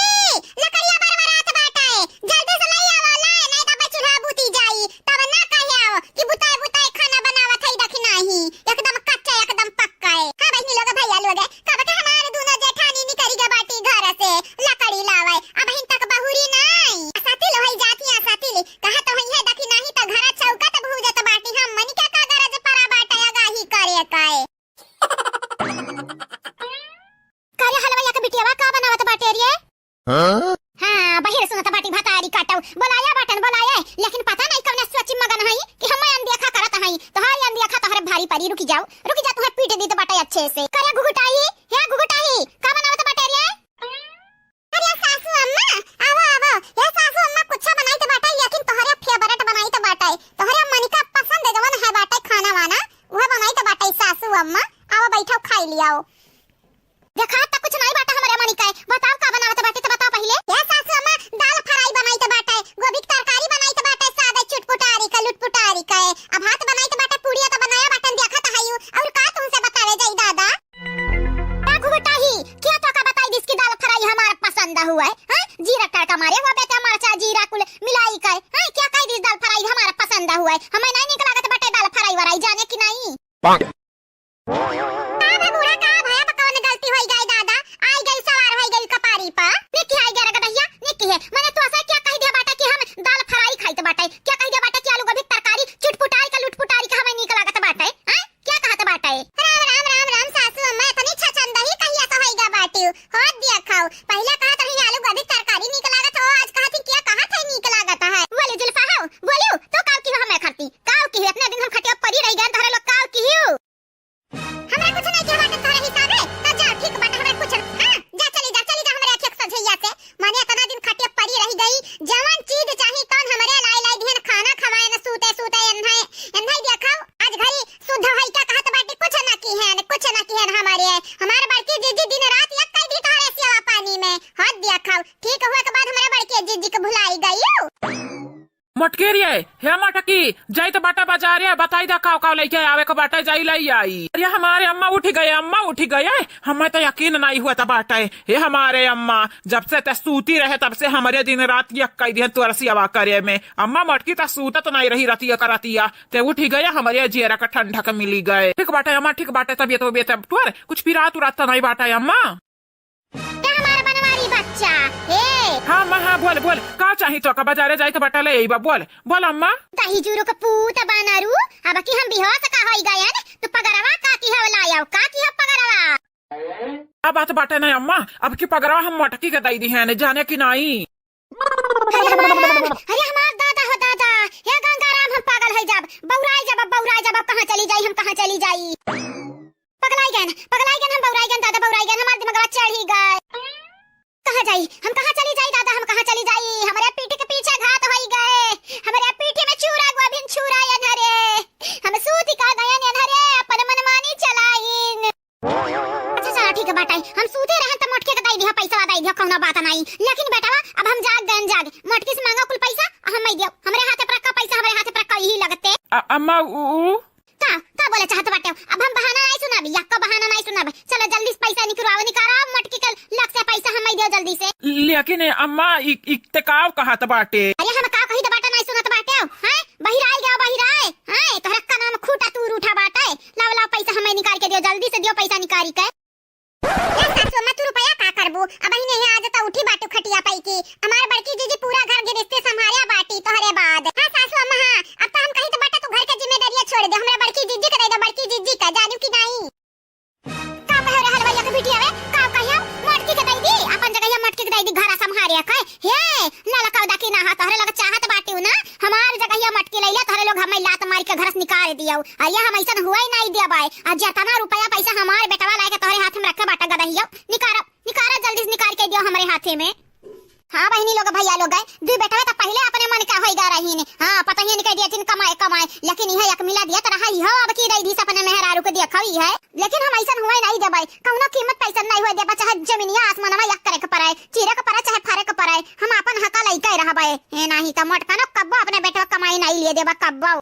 लकड़िया बरबरात बाटे, जल्दी से लई आवा, ला, नहीं त चूल्हा बुती जाई, तब ना कहे आओ कि बुताए बुताए खाना बनावत है, देखी नाही, एकदम कच्चा, एकदम पक्का है। हाँ बहिनी लोग, भैया लोग, कब के हमार दूनो जेठानी निकरी गे बाटी घर से लकड़ी लावे, अबहिन तक बहुरी नाई। असातिल होई जाती असातिल, कहा तो होई है देखी नाही त घर चौका त भूजत बाटी, हम मनी का का गरज परा बाटे आगाही करे काए। करे हलवाइया के बिटियावा का बनावत बाटे रे? हाँ? हाँ, बहिर सुनत बाटी भतारी काटऊ। बोलाया बाटन, बोलाया, लेकिन पता नहीं कौन सोची मगन हई कि हम अनदेखा करत हई। तोहार अनदेखा तोहरे भारी परी, रुकी जाओ, रुकी जा, तुहे पीट दीत बाटे अच्छे से। करे घुघुटाही, हे घुघुटाही, का बनावत बाटे रे? अरे सासू अम्मा, आवो, आवो। हे सासू अम्मा, कुछ बनाइत बाटे, लेकिन तोहरे favourite बनाइत बाटे। तोहरे मनिका पसंद जवन है बाटे खाना वाना, उहे बनाइत बाटे सासू अम्मा। आवो, बैठो, खाई लियाओ। देखा त कुछ नहीं बाटे हमरे मनिका, बताओ का बनावत बाटे, त बताओ पहिले। हे सासू अम्मा, दाल fry बनाइत बाटे, गोभी के तरकारी बनाइत बाटे, सादा चुटपुटारी का, लुटपुटारी का। अब भात बनाइत बाटे, पूड़िया त बनाया बाटन, देखत हई, और का तुमसे बतावे जाई दादा? का घुघुटाही, क्या तो का बताई दिस कि दाल fry हमार पसंद हुआ है, हैं? जीरा तड़का मारे हुआ बेटा, मरचा जीरा कुल मिलाई के, हैं? क्या कही दिस दाल fry हमार पसंद हुआ है, हमें नहीं निक लागत बाटे दाल fry वराई, जाने कि नहीं? पाक। का भा बूढ़ा, का भा, अब कौन गलती होई गई दादा? आई गई, सवार होई गई कपारी पा। निक्की आई गया रगदहिया, निक्की है। मने तो ऐसा क्या कही दिया बाटे कि हम दाल fry खाइत बाटे? क्या कही दिया बाटे कि आलू गोभी तरकारी चुटपुटारी का, लुटपुटारी का हमें निक लागत बाटे? हैं? क्या कहत बाटे? राम, राम, राम, राम, सासू अम्मा, इतनी छचंदही कहिया से होइगा बाटिउ? होत दिया खाओ। पहिले कहत रही आलू गोभी तरकारी नीक लागत हो, आज कहत ही क्या कहत है नीक लागत है? बोली जुल्फा हो, बोलियो, तो काव की हो हमें खरती? काव की हो? इतने दिन हम खटिया परी रही गए, तोहरे लोग काव की हो? हमरा कुछ नहीं किया बाटे तोहरे हिसाबे, तो जा ठीक बाटे, हमरा कुछ, हाँ, जा चली जा, चली जा हमरे अखिया के सोझैया से। माने इतना दिन खटिया परी रही गई, जवन चीज चाही तौन हमरे लाई लाई दिहन, खाना खवाए न, सूते सूते एन्है, एन्है दिया खाओ। आज घरी शुद्ध होई का कहत बाटी, कुछ ना किहन, कुछ ना किहन हमारे। हमार बड़की जीजी दिन रात एक कई दी तोहरे सेवा पानी में। हद दिया खाओ, ठीक हुआ के बाद हमारे बड़की जीजी के भुलाई गई। मोटकी रे, हे मोटकी, जाई त बाटा बाजारे, बताई दा काव काव लइके आवे के बाटे, जाई लई आई। अरे हमारे अम्मा उठी गए, अम्मा उठी गए, हमें तो यकीन नहीं हुआ त बाटे। हे हमारे अम्मा, जब से ते सूती रहे तब से हमरे दिन रात यक्कई दिहन तोर सेवा करे में। अम्मा मोटकी त सूतत नहीं रही रतिया का रतिया, ते उठी गए, हमरे जियरा का ठंडक मिली गए। ठीक बाटे अम्मा, ठीक बाटे, तबियत वबियत अब तोर कुछ पिरात उरात त नहीं बाटे अम्मा? ए हमार बनवारी बच्चा, ए। हाँ अम्मा, हाँ, बोल, बोल, का चाही तोका? बाजारे जाई त बाटा ले अइबा, बोल, बोल अम्मा। दही जूरो के पूत बनरू, अब की हम बिहाव से का होई गयन, तू पगरवा का की हव लायव, का की हव पगरवा? का बात बाटे ना अम्मा, अब की पगरवा हम मोटकी के दई दिहन, जाने कि नाई? अरे हमार राम, अरे हमार दादा हो दादा, हे गंगा राम, हम पागल होई जाब, बौराई जाब, बौराई जाब, कहाँ चली जाई, हम कहाँ चली जाई? पगलाई गएन, पगलाई गएन, हम बौराई गएन, दादा बौराई गएन, हमार दिमगवा चढ़ी गए। कहाँ जाई? हम कहाँ चली जाई दादा, हम कहाँ चली जाई? हमरे पीठी के पीछे घात होई गए, हमरे पीठी में चूरा गोभिन चूरा एन्हरे, हम सूत का गएन एन्हरे, अपन मनमानी चलाइन। अच्छा चला ठीक है बाटे, हम सूते रहन त मोटके के दई दिया, पैसा दई दिया, कौनो बात नहीं, लेकिन बेटवा अब हम जाग गएन जाग, मोटकी से मांगा कुल पैसा, हम मई दियो, हमरे हाथे पर रखा पैसा, हमरे हाथे पर रखा यही लगते। अ-, अम्मा उ, उ, का, का बोले चाहत बाटे? अब हम बहाना नहीं सुनाबी, यक्को बहाना नहीं सुनाबे। चलो जल्दी से पैसा निकलवाओ, निकालो मोटकी के लक से पैसा हम दे जल्दी से। लेकिन ए अम्मा, इ, इ ते काव कहत बाटे? अरे हम का कही त बाटे नहीं सुनत बाटे, हैं? बहिराए गया, बहिराए, हैं? तोहरा का नाम खूटा तूर उठा बाटे। लाओ, लाओ पैसा हमें निकाल के दियो, जल्दी से दियो पैसा निकाल के। ए सासू अम्मा, तू रुपया का करबू? अबहिन यही आज त उठी बाटू खटिया पई की। हमार बड़की जीजी पूरा घर गिरस्ती संभारिया बाटी तोहरे बाद। हाँ सासू अम्मा, हाँ, अब त हम कही त बाटा तू घर के जिम्मेदारिया छोड़ दे, हमरा बड़की जीजी के दे दे, बड़की जीजी के, जानू कि नाई? का कहे रे हलवाइया के बिटिया वे? का कहियो? मोटकी के दे दी, अपन जगह मोटकी के कह दी घर संभारे के। हे, ललकौ देखी ना, हाँ, तोहरे लोग चाहत बाटिउ ना, हमार जगहिया मटकी लइले, तोहरे लोग हमें लात मार के घर से निकाल दियो। अरे हम ऐसन हुए नहीं देबै। आ जेतना रुपया पैसा हमार बेटवा लाए के तोहरे हाथ में रखे बाटा गदहियो, निकारो, निकारो, जल्दी से निकाल के दियो हमरे हाथे में। हाँ बहिनी लोग, भैया लोग, दुई बेटवा तो पहिले अपने मन का होई गा रहीन। हाँ, पतोहियन के दियथिन कमाए कमाए, लेकिन इहे एक मिला दियत रहा, इहो अब की दई दीस अपने मेहरारू के देखो इहे। लेकिन हम ऐसन हुए नहीं देबै, कौनो कीमत पैसा नहीं हुए देबै, चाहे जमीनिया आसमानवा एक करे के पड़े, चीरे के पड़े, चाहे फारे के पड़े, हम अपन हका लइके रहबै। ए नहीं तो मोटकनो कब्बो अपने बेटवा कमाई नहीं लिए देबै, कब्बो।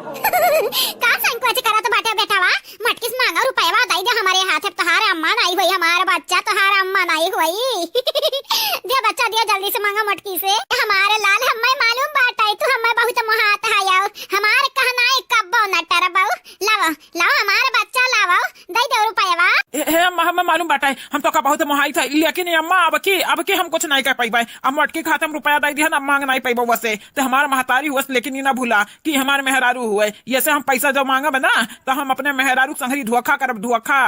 का संकोच करत बाटे बेटवा? मटकी से मांगा रुपयवा दई दे हमरे हाथे, तोहार अम्मा नहीं होई, हमार बच्चा तोहार अम्मा नहीं होई। दे बच्चा, दे जल्दी से मांगा मटकी से। हमार लाल, हमें मालूम बाटे तू हमें बहुत मोहात हयौ, हमार कहना एक कब्बो न टरबौ। लावा, लावा हमार बच्चा लावा, दई दे रुपयवा। ए, हे अम्मा, हमें मालूम बाटे, हम तोका बहुत मोहाई था, लेकिन ए अम्मा, अब की, अब की हम कुछ नहीं कर पाइबे। अब मटकी खाते हम रुपया दई दिहन, अब मांग नहीं पाइबो वसे। तो हमार महतारी हुअस, लेकिन ई ना भूला कि हमार मेहरारू हुए। ये से हम पैसा जब मांगब ना, तो हम अपने मेहरारू के संगरी धोखा करब, धोखा।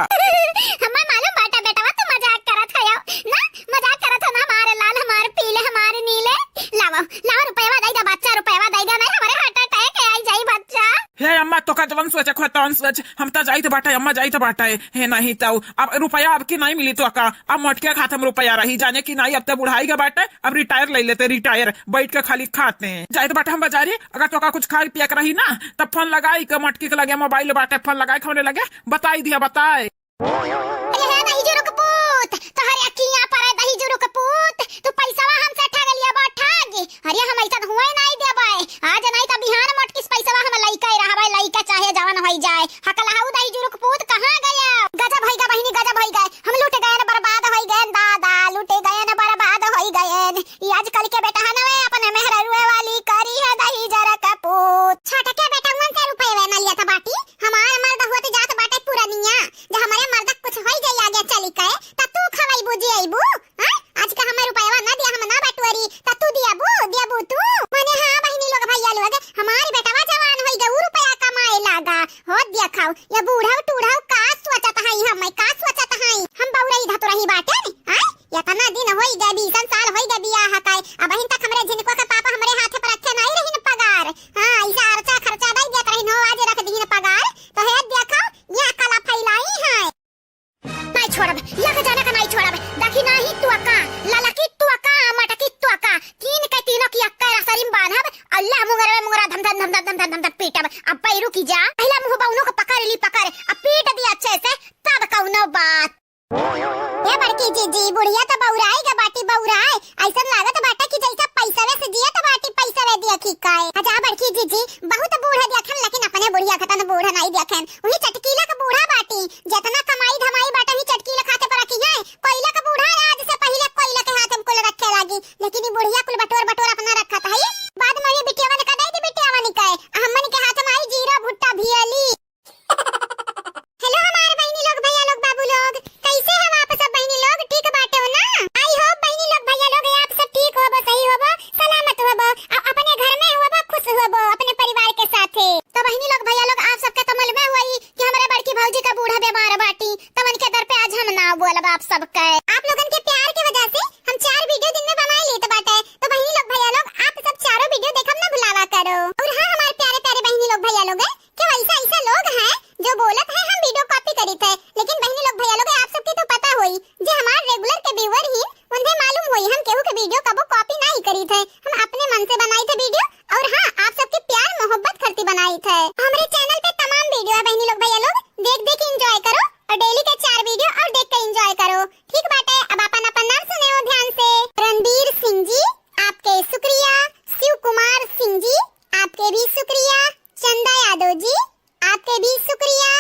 हमें मालूम बाटे बेटवा, तू मजाक करत हयौ ना, मजाक करत हो ना, हमारे लाल, हमारे पीले, हमारे नीले। लावा, लावा रुपयवा दई दे, बच्चा रुपयवा दई दे, नहीं हमारे heart attack आई जाई बच्चा। हे अम्मा, तोका जवन सोचे को तवन सोच, हम त जाइत बाटे अम्मा, जाइत बाटे। हे नहीं तो अब रुपया अब की नहीं मिली तोका, अब मोटके खात हम रुपया रही, जाने की नहीं, अब त बुढ़ाई के बाटे, अब retire ले लेते, retire, बैठ के खाली खाते। जाइत बाटे हम बाजारी, अगर तोका कुछ खाए पिए के रही ना, तब फोन लगाई के मटकी के लगे मोबाइल बाटे, फोन लगाई के हमरे लगे, बताई दिया, बताए। अरे हे दही जुरुक पूत, तोहरे अखियां पर दही जुरुक पूत, तू पैसवा हमसे ठग लिया बा ठग। अरे हम ऐसन हुए नहीं देबै, आज नहीं तो बिहान मोटकिस पैसवा हम लइके रहबै, लइके चाहे जवन होई जाए। हकलहाऊ दही जुरुक पूत कहाँ गया? गजब होई गए बहिनी, गजब होई गए, हम लूट गए न, बर्बाद होई गए न दादा, लूट गए न, बर्बाद होई गए न। ई आजकल के बेटा है नवे अपने मेहररुए वाली करी है दही जरक पूत। छोटके बेटवन से रुपये ना लिया था बाटी, हमार मर्द हुआ तो जात बाटे पुरनिया, जब हमरे मर्दक कुछ होई जाई आगे चली के, त तू खवैबू जियैबू, हाँ? आज का हमें रुपयवा ना दिया, हम ना बटोरी, त तू दियाबू, दियाबू तू? माने हाँ बहिनी लोग, भैया लोग, हमार बेटवा जवान होई गए, उ रुपया कमाए लागा। हो देखाओ, ये बूढ़ा टूढ़ा का सोचत हई, हमें का सोचत हई? हम बउरई धतुरही बाटे, हाँ? इतना दिन होई गए, बीसन साल होई गए बियाह का, अबहिन तक हमरे झिनको के पापा हमरे हाथे पर रखे नहीं रहिन पगार। हाँ, ऐसा खर्चा खर्चा दई देत रहिन हो, आज रख दीन पगार, तो हे देखो, ये कला फैलाई है। नहीं छोड़ब, लग जाना का नहीं छोड़ब, देखी नहीं तू अका, ललकी तू अका, मटकी तू अका, तीन के तीनों की अक्का रसरी में बांधब, अल्लाह मुंगरवे मुंगरा धम धम धम धम धम धम धम पीटब। अब बैरू की जा, पहला मुंह बउनो को पकड़ ली पकड़, अब पीट दी अच्छे से, तब कौनो बात। ए बड़की जीजी, बुढ़िया तो बउराई ग बाटी, बउराई। ऐसन लागत बाटे कि जैसे पैसवे से जियत बाटी, पैसवे दिया की काय। अच्छा बड़की जीजी, बहुत बूढ़ा देखन, लेकिन अपने बुढ़िया खतन बूढ़ा नहीं देखन। वही चटकीला का बूढ़ा बाटी, जितना कमाई धमाई बाटे, वही चटकीला खाते पर रखी है। कोयला का बूढ़ा आज से पहले कोयला के हाथ में कुल रखे लागी, लेकिन ये बुढ़िया कुल बटोर बटोर अपना रखत है। बाद में ये बिटियावन का दे दी, बिटियावन का, हमन के हाथ में आई जीरा भुट्टा भियली। हेलो हमार बहिनी लोग, भैया लोग, बाबू लोग, कैसे हो आप सब बहिनी लोग? ठीक बाटे हो ना? I hope बहिनी लोग, भैया लोग, आप सब ठीक होबो, सही होबो, सलामत होबो, आ अपने घर में होबो, खुश होबो अपने परिवार के साथे। तो बहिनी लोग, भैया लोग, आप सबके तो मालूम हुई कि हमारे बड़की भौजी का बूढ़ा बीमार बाटी, तो उनके दर पे आज हम ना बोलब आप सबके। आप लोगन के प्यार के वजह से हम चार वीडियो दिन में बना लेत बाटे। तो बहिनी लोग, भैया लोग, आप सब चारों वीडियो देखब ना भुलावा करो। और हाँ, हमारे प्यारे प्यारे बहिनी लोग, भैया लोग, कि वैसा ऐसा लोग हैं जो बोलत है हम वीडियो कॉपी करीत है, लेकिन बहिनी लोग भैया लोग आप सबके तो पता होई जे हमार रेगुलर के व्यूअर ही उन्हें मालूम होई हम केहू के वीडियो कबो कॉपी नहीं करीत है, हम अपने मन से बनाई थे वीडियो। और हाँ, आप सबके प्यार मोहब्बत खातिर बनाई थे। हमरे चैनल पे तमाम वीडियो है बहिनी लोग भैया लोग, देख देख के एंजॉय करो और डेली के चार वीडियो और देख के एंजॉय करो। ठीक बाटे, अब अपन अपन नाम सुने हो ध्यान से। रणबीर सिंह जी, आपके शुक्रिया। शिव कुमार सिंह जी, आपके भी शुक्रिया। चंदा यादव जी, आपके भी शुक्रिया।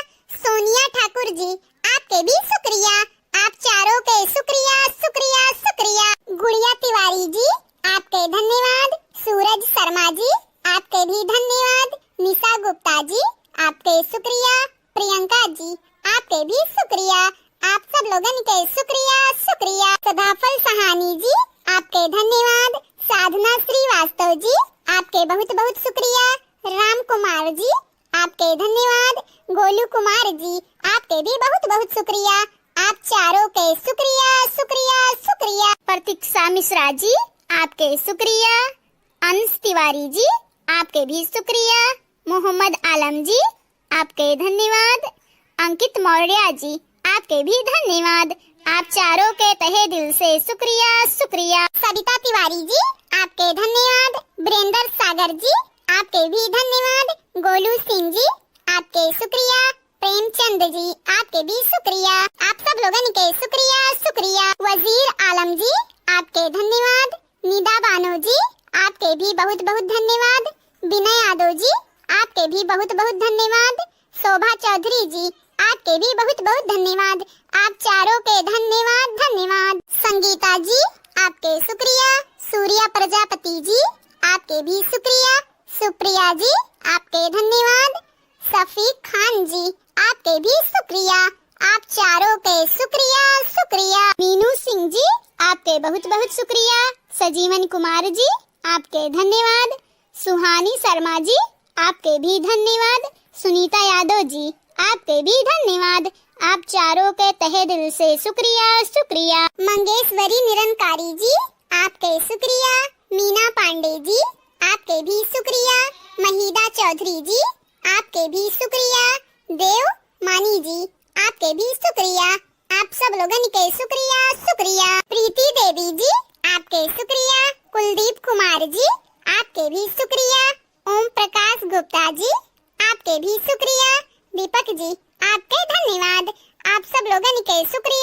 सोनिया ठाकुर जी, आपके भी शुक्रिया। आप चारों के शुक्रिया, शुक्रिया, शुक्रिया। गुड़िया तिवारी जी, आपके धन्यवाद। सूरज शर्मा जी, आपके भी धन्यवाद। निशा गुप्ता जी, आपके शुक्रिया। प्रियंका जी, आपके भी शुक्रिया। आप सब लोगन के शुक्रिया, शुक्रिया। सदाफल सहानी जी, आपके धन्यवाद। साधना श्रीवास्तव जी, आपके बहुत बहुत शुक्रिया। राम कुमार जी, आपके धन्यवाद। गोलू कुमार जी, आपके भी बहुत बहुत शुक्रिया। आप चारों के शुक्रिया, शुक्रिया, शुक्रिया। प्रतीक्षा मिश्रा जी, आपके शुक्रिया। अंश तिवारी जी, आपके भी शुक्रिया। मोहम्मद आलम जी, आपके धन्यवाद। अंकित मौर्य जी, आपके भी धन्यवाद। आप चारों के तहे दिल से शुक्रिया, शुक्रिया। सविता तिवारी जी, आपके धन्यवाद। वीरेंद्र सागर जी, आपके भी धन्यवाद। गोलू सिंह जी, आपके शुक्रिया। प्रेमचंद जी, आपके भी शुक्रिया। आप सब लोगन के शुक्रिया, शुक्रिया। वजीर आलम जी, आपके धन्यवाद। निदा बानो जी, आपके भी बहुत बहुत धन्यवाद। विनय यादव जी, आपके भी बहुत बहुत धन्यवाद। शोभा चौधरी जी, आपके भी बहुत बहुत धन्यवाद। आप चारों के धन्यवाद, धन्यवाद। संगीता जी, आपके शुक्रिया। सूर्या प्रजापति जी, आपके भी शुक्रिया। सुप्रिया जी, आपके धन्यवाद। शफीक खान जी, आपके भी शुक्रिया। आप चारों के शुक्रिया, शुक्रिया। मीनू सिंह जी, आपके बहुत बहुत शुक्रिया। सजीवन कुमार जी, आपके धन्यवाद। सुहानी शर्मा जी, आपके भी धन्यवाद। सुनीता यादव जी, आपके भी धन्यवाद। आप चारों के तहे दिल से शुक्रिया, शुक्रिया। मंगेश्वरी निरंकारी जी, आपके शुक्रिया। मीना पांडे जी, आपके भी शुक्रिया। महिदा चौधरी जी, आपके भी शुक्रिया। देव मानी जी, आपके भी शुक्रिया। आप सब लोगन के शुक्रिया, शुक्रिया। प्रीति देवी जी, आपके शुक्रिया। कुलदीप कुमार जी, आपके भी शुक्रिया। ओम प्रकाश गुप्ता जी, आपके भी शुक्रिया। दीपक जी, आपके धन्यवाद। आप सब लोगन के शुक्रिया।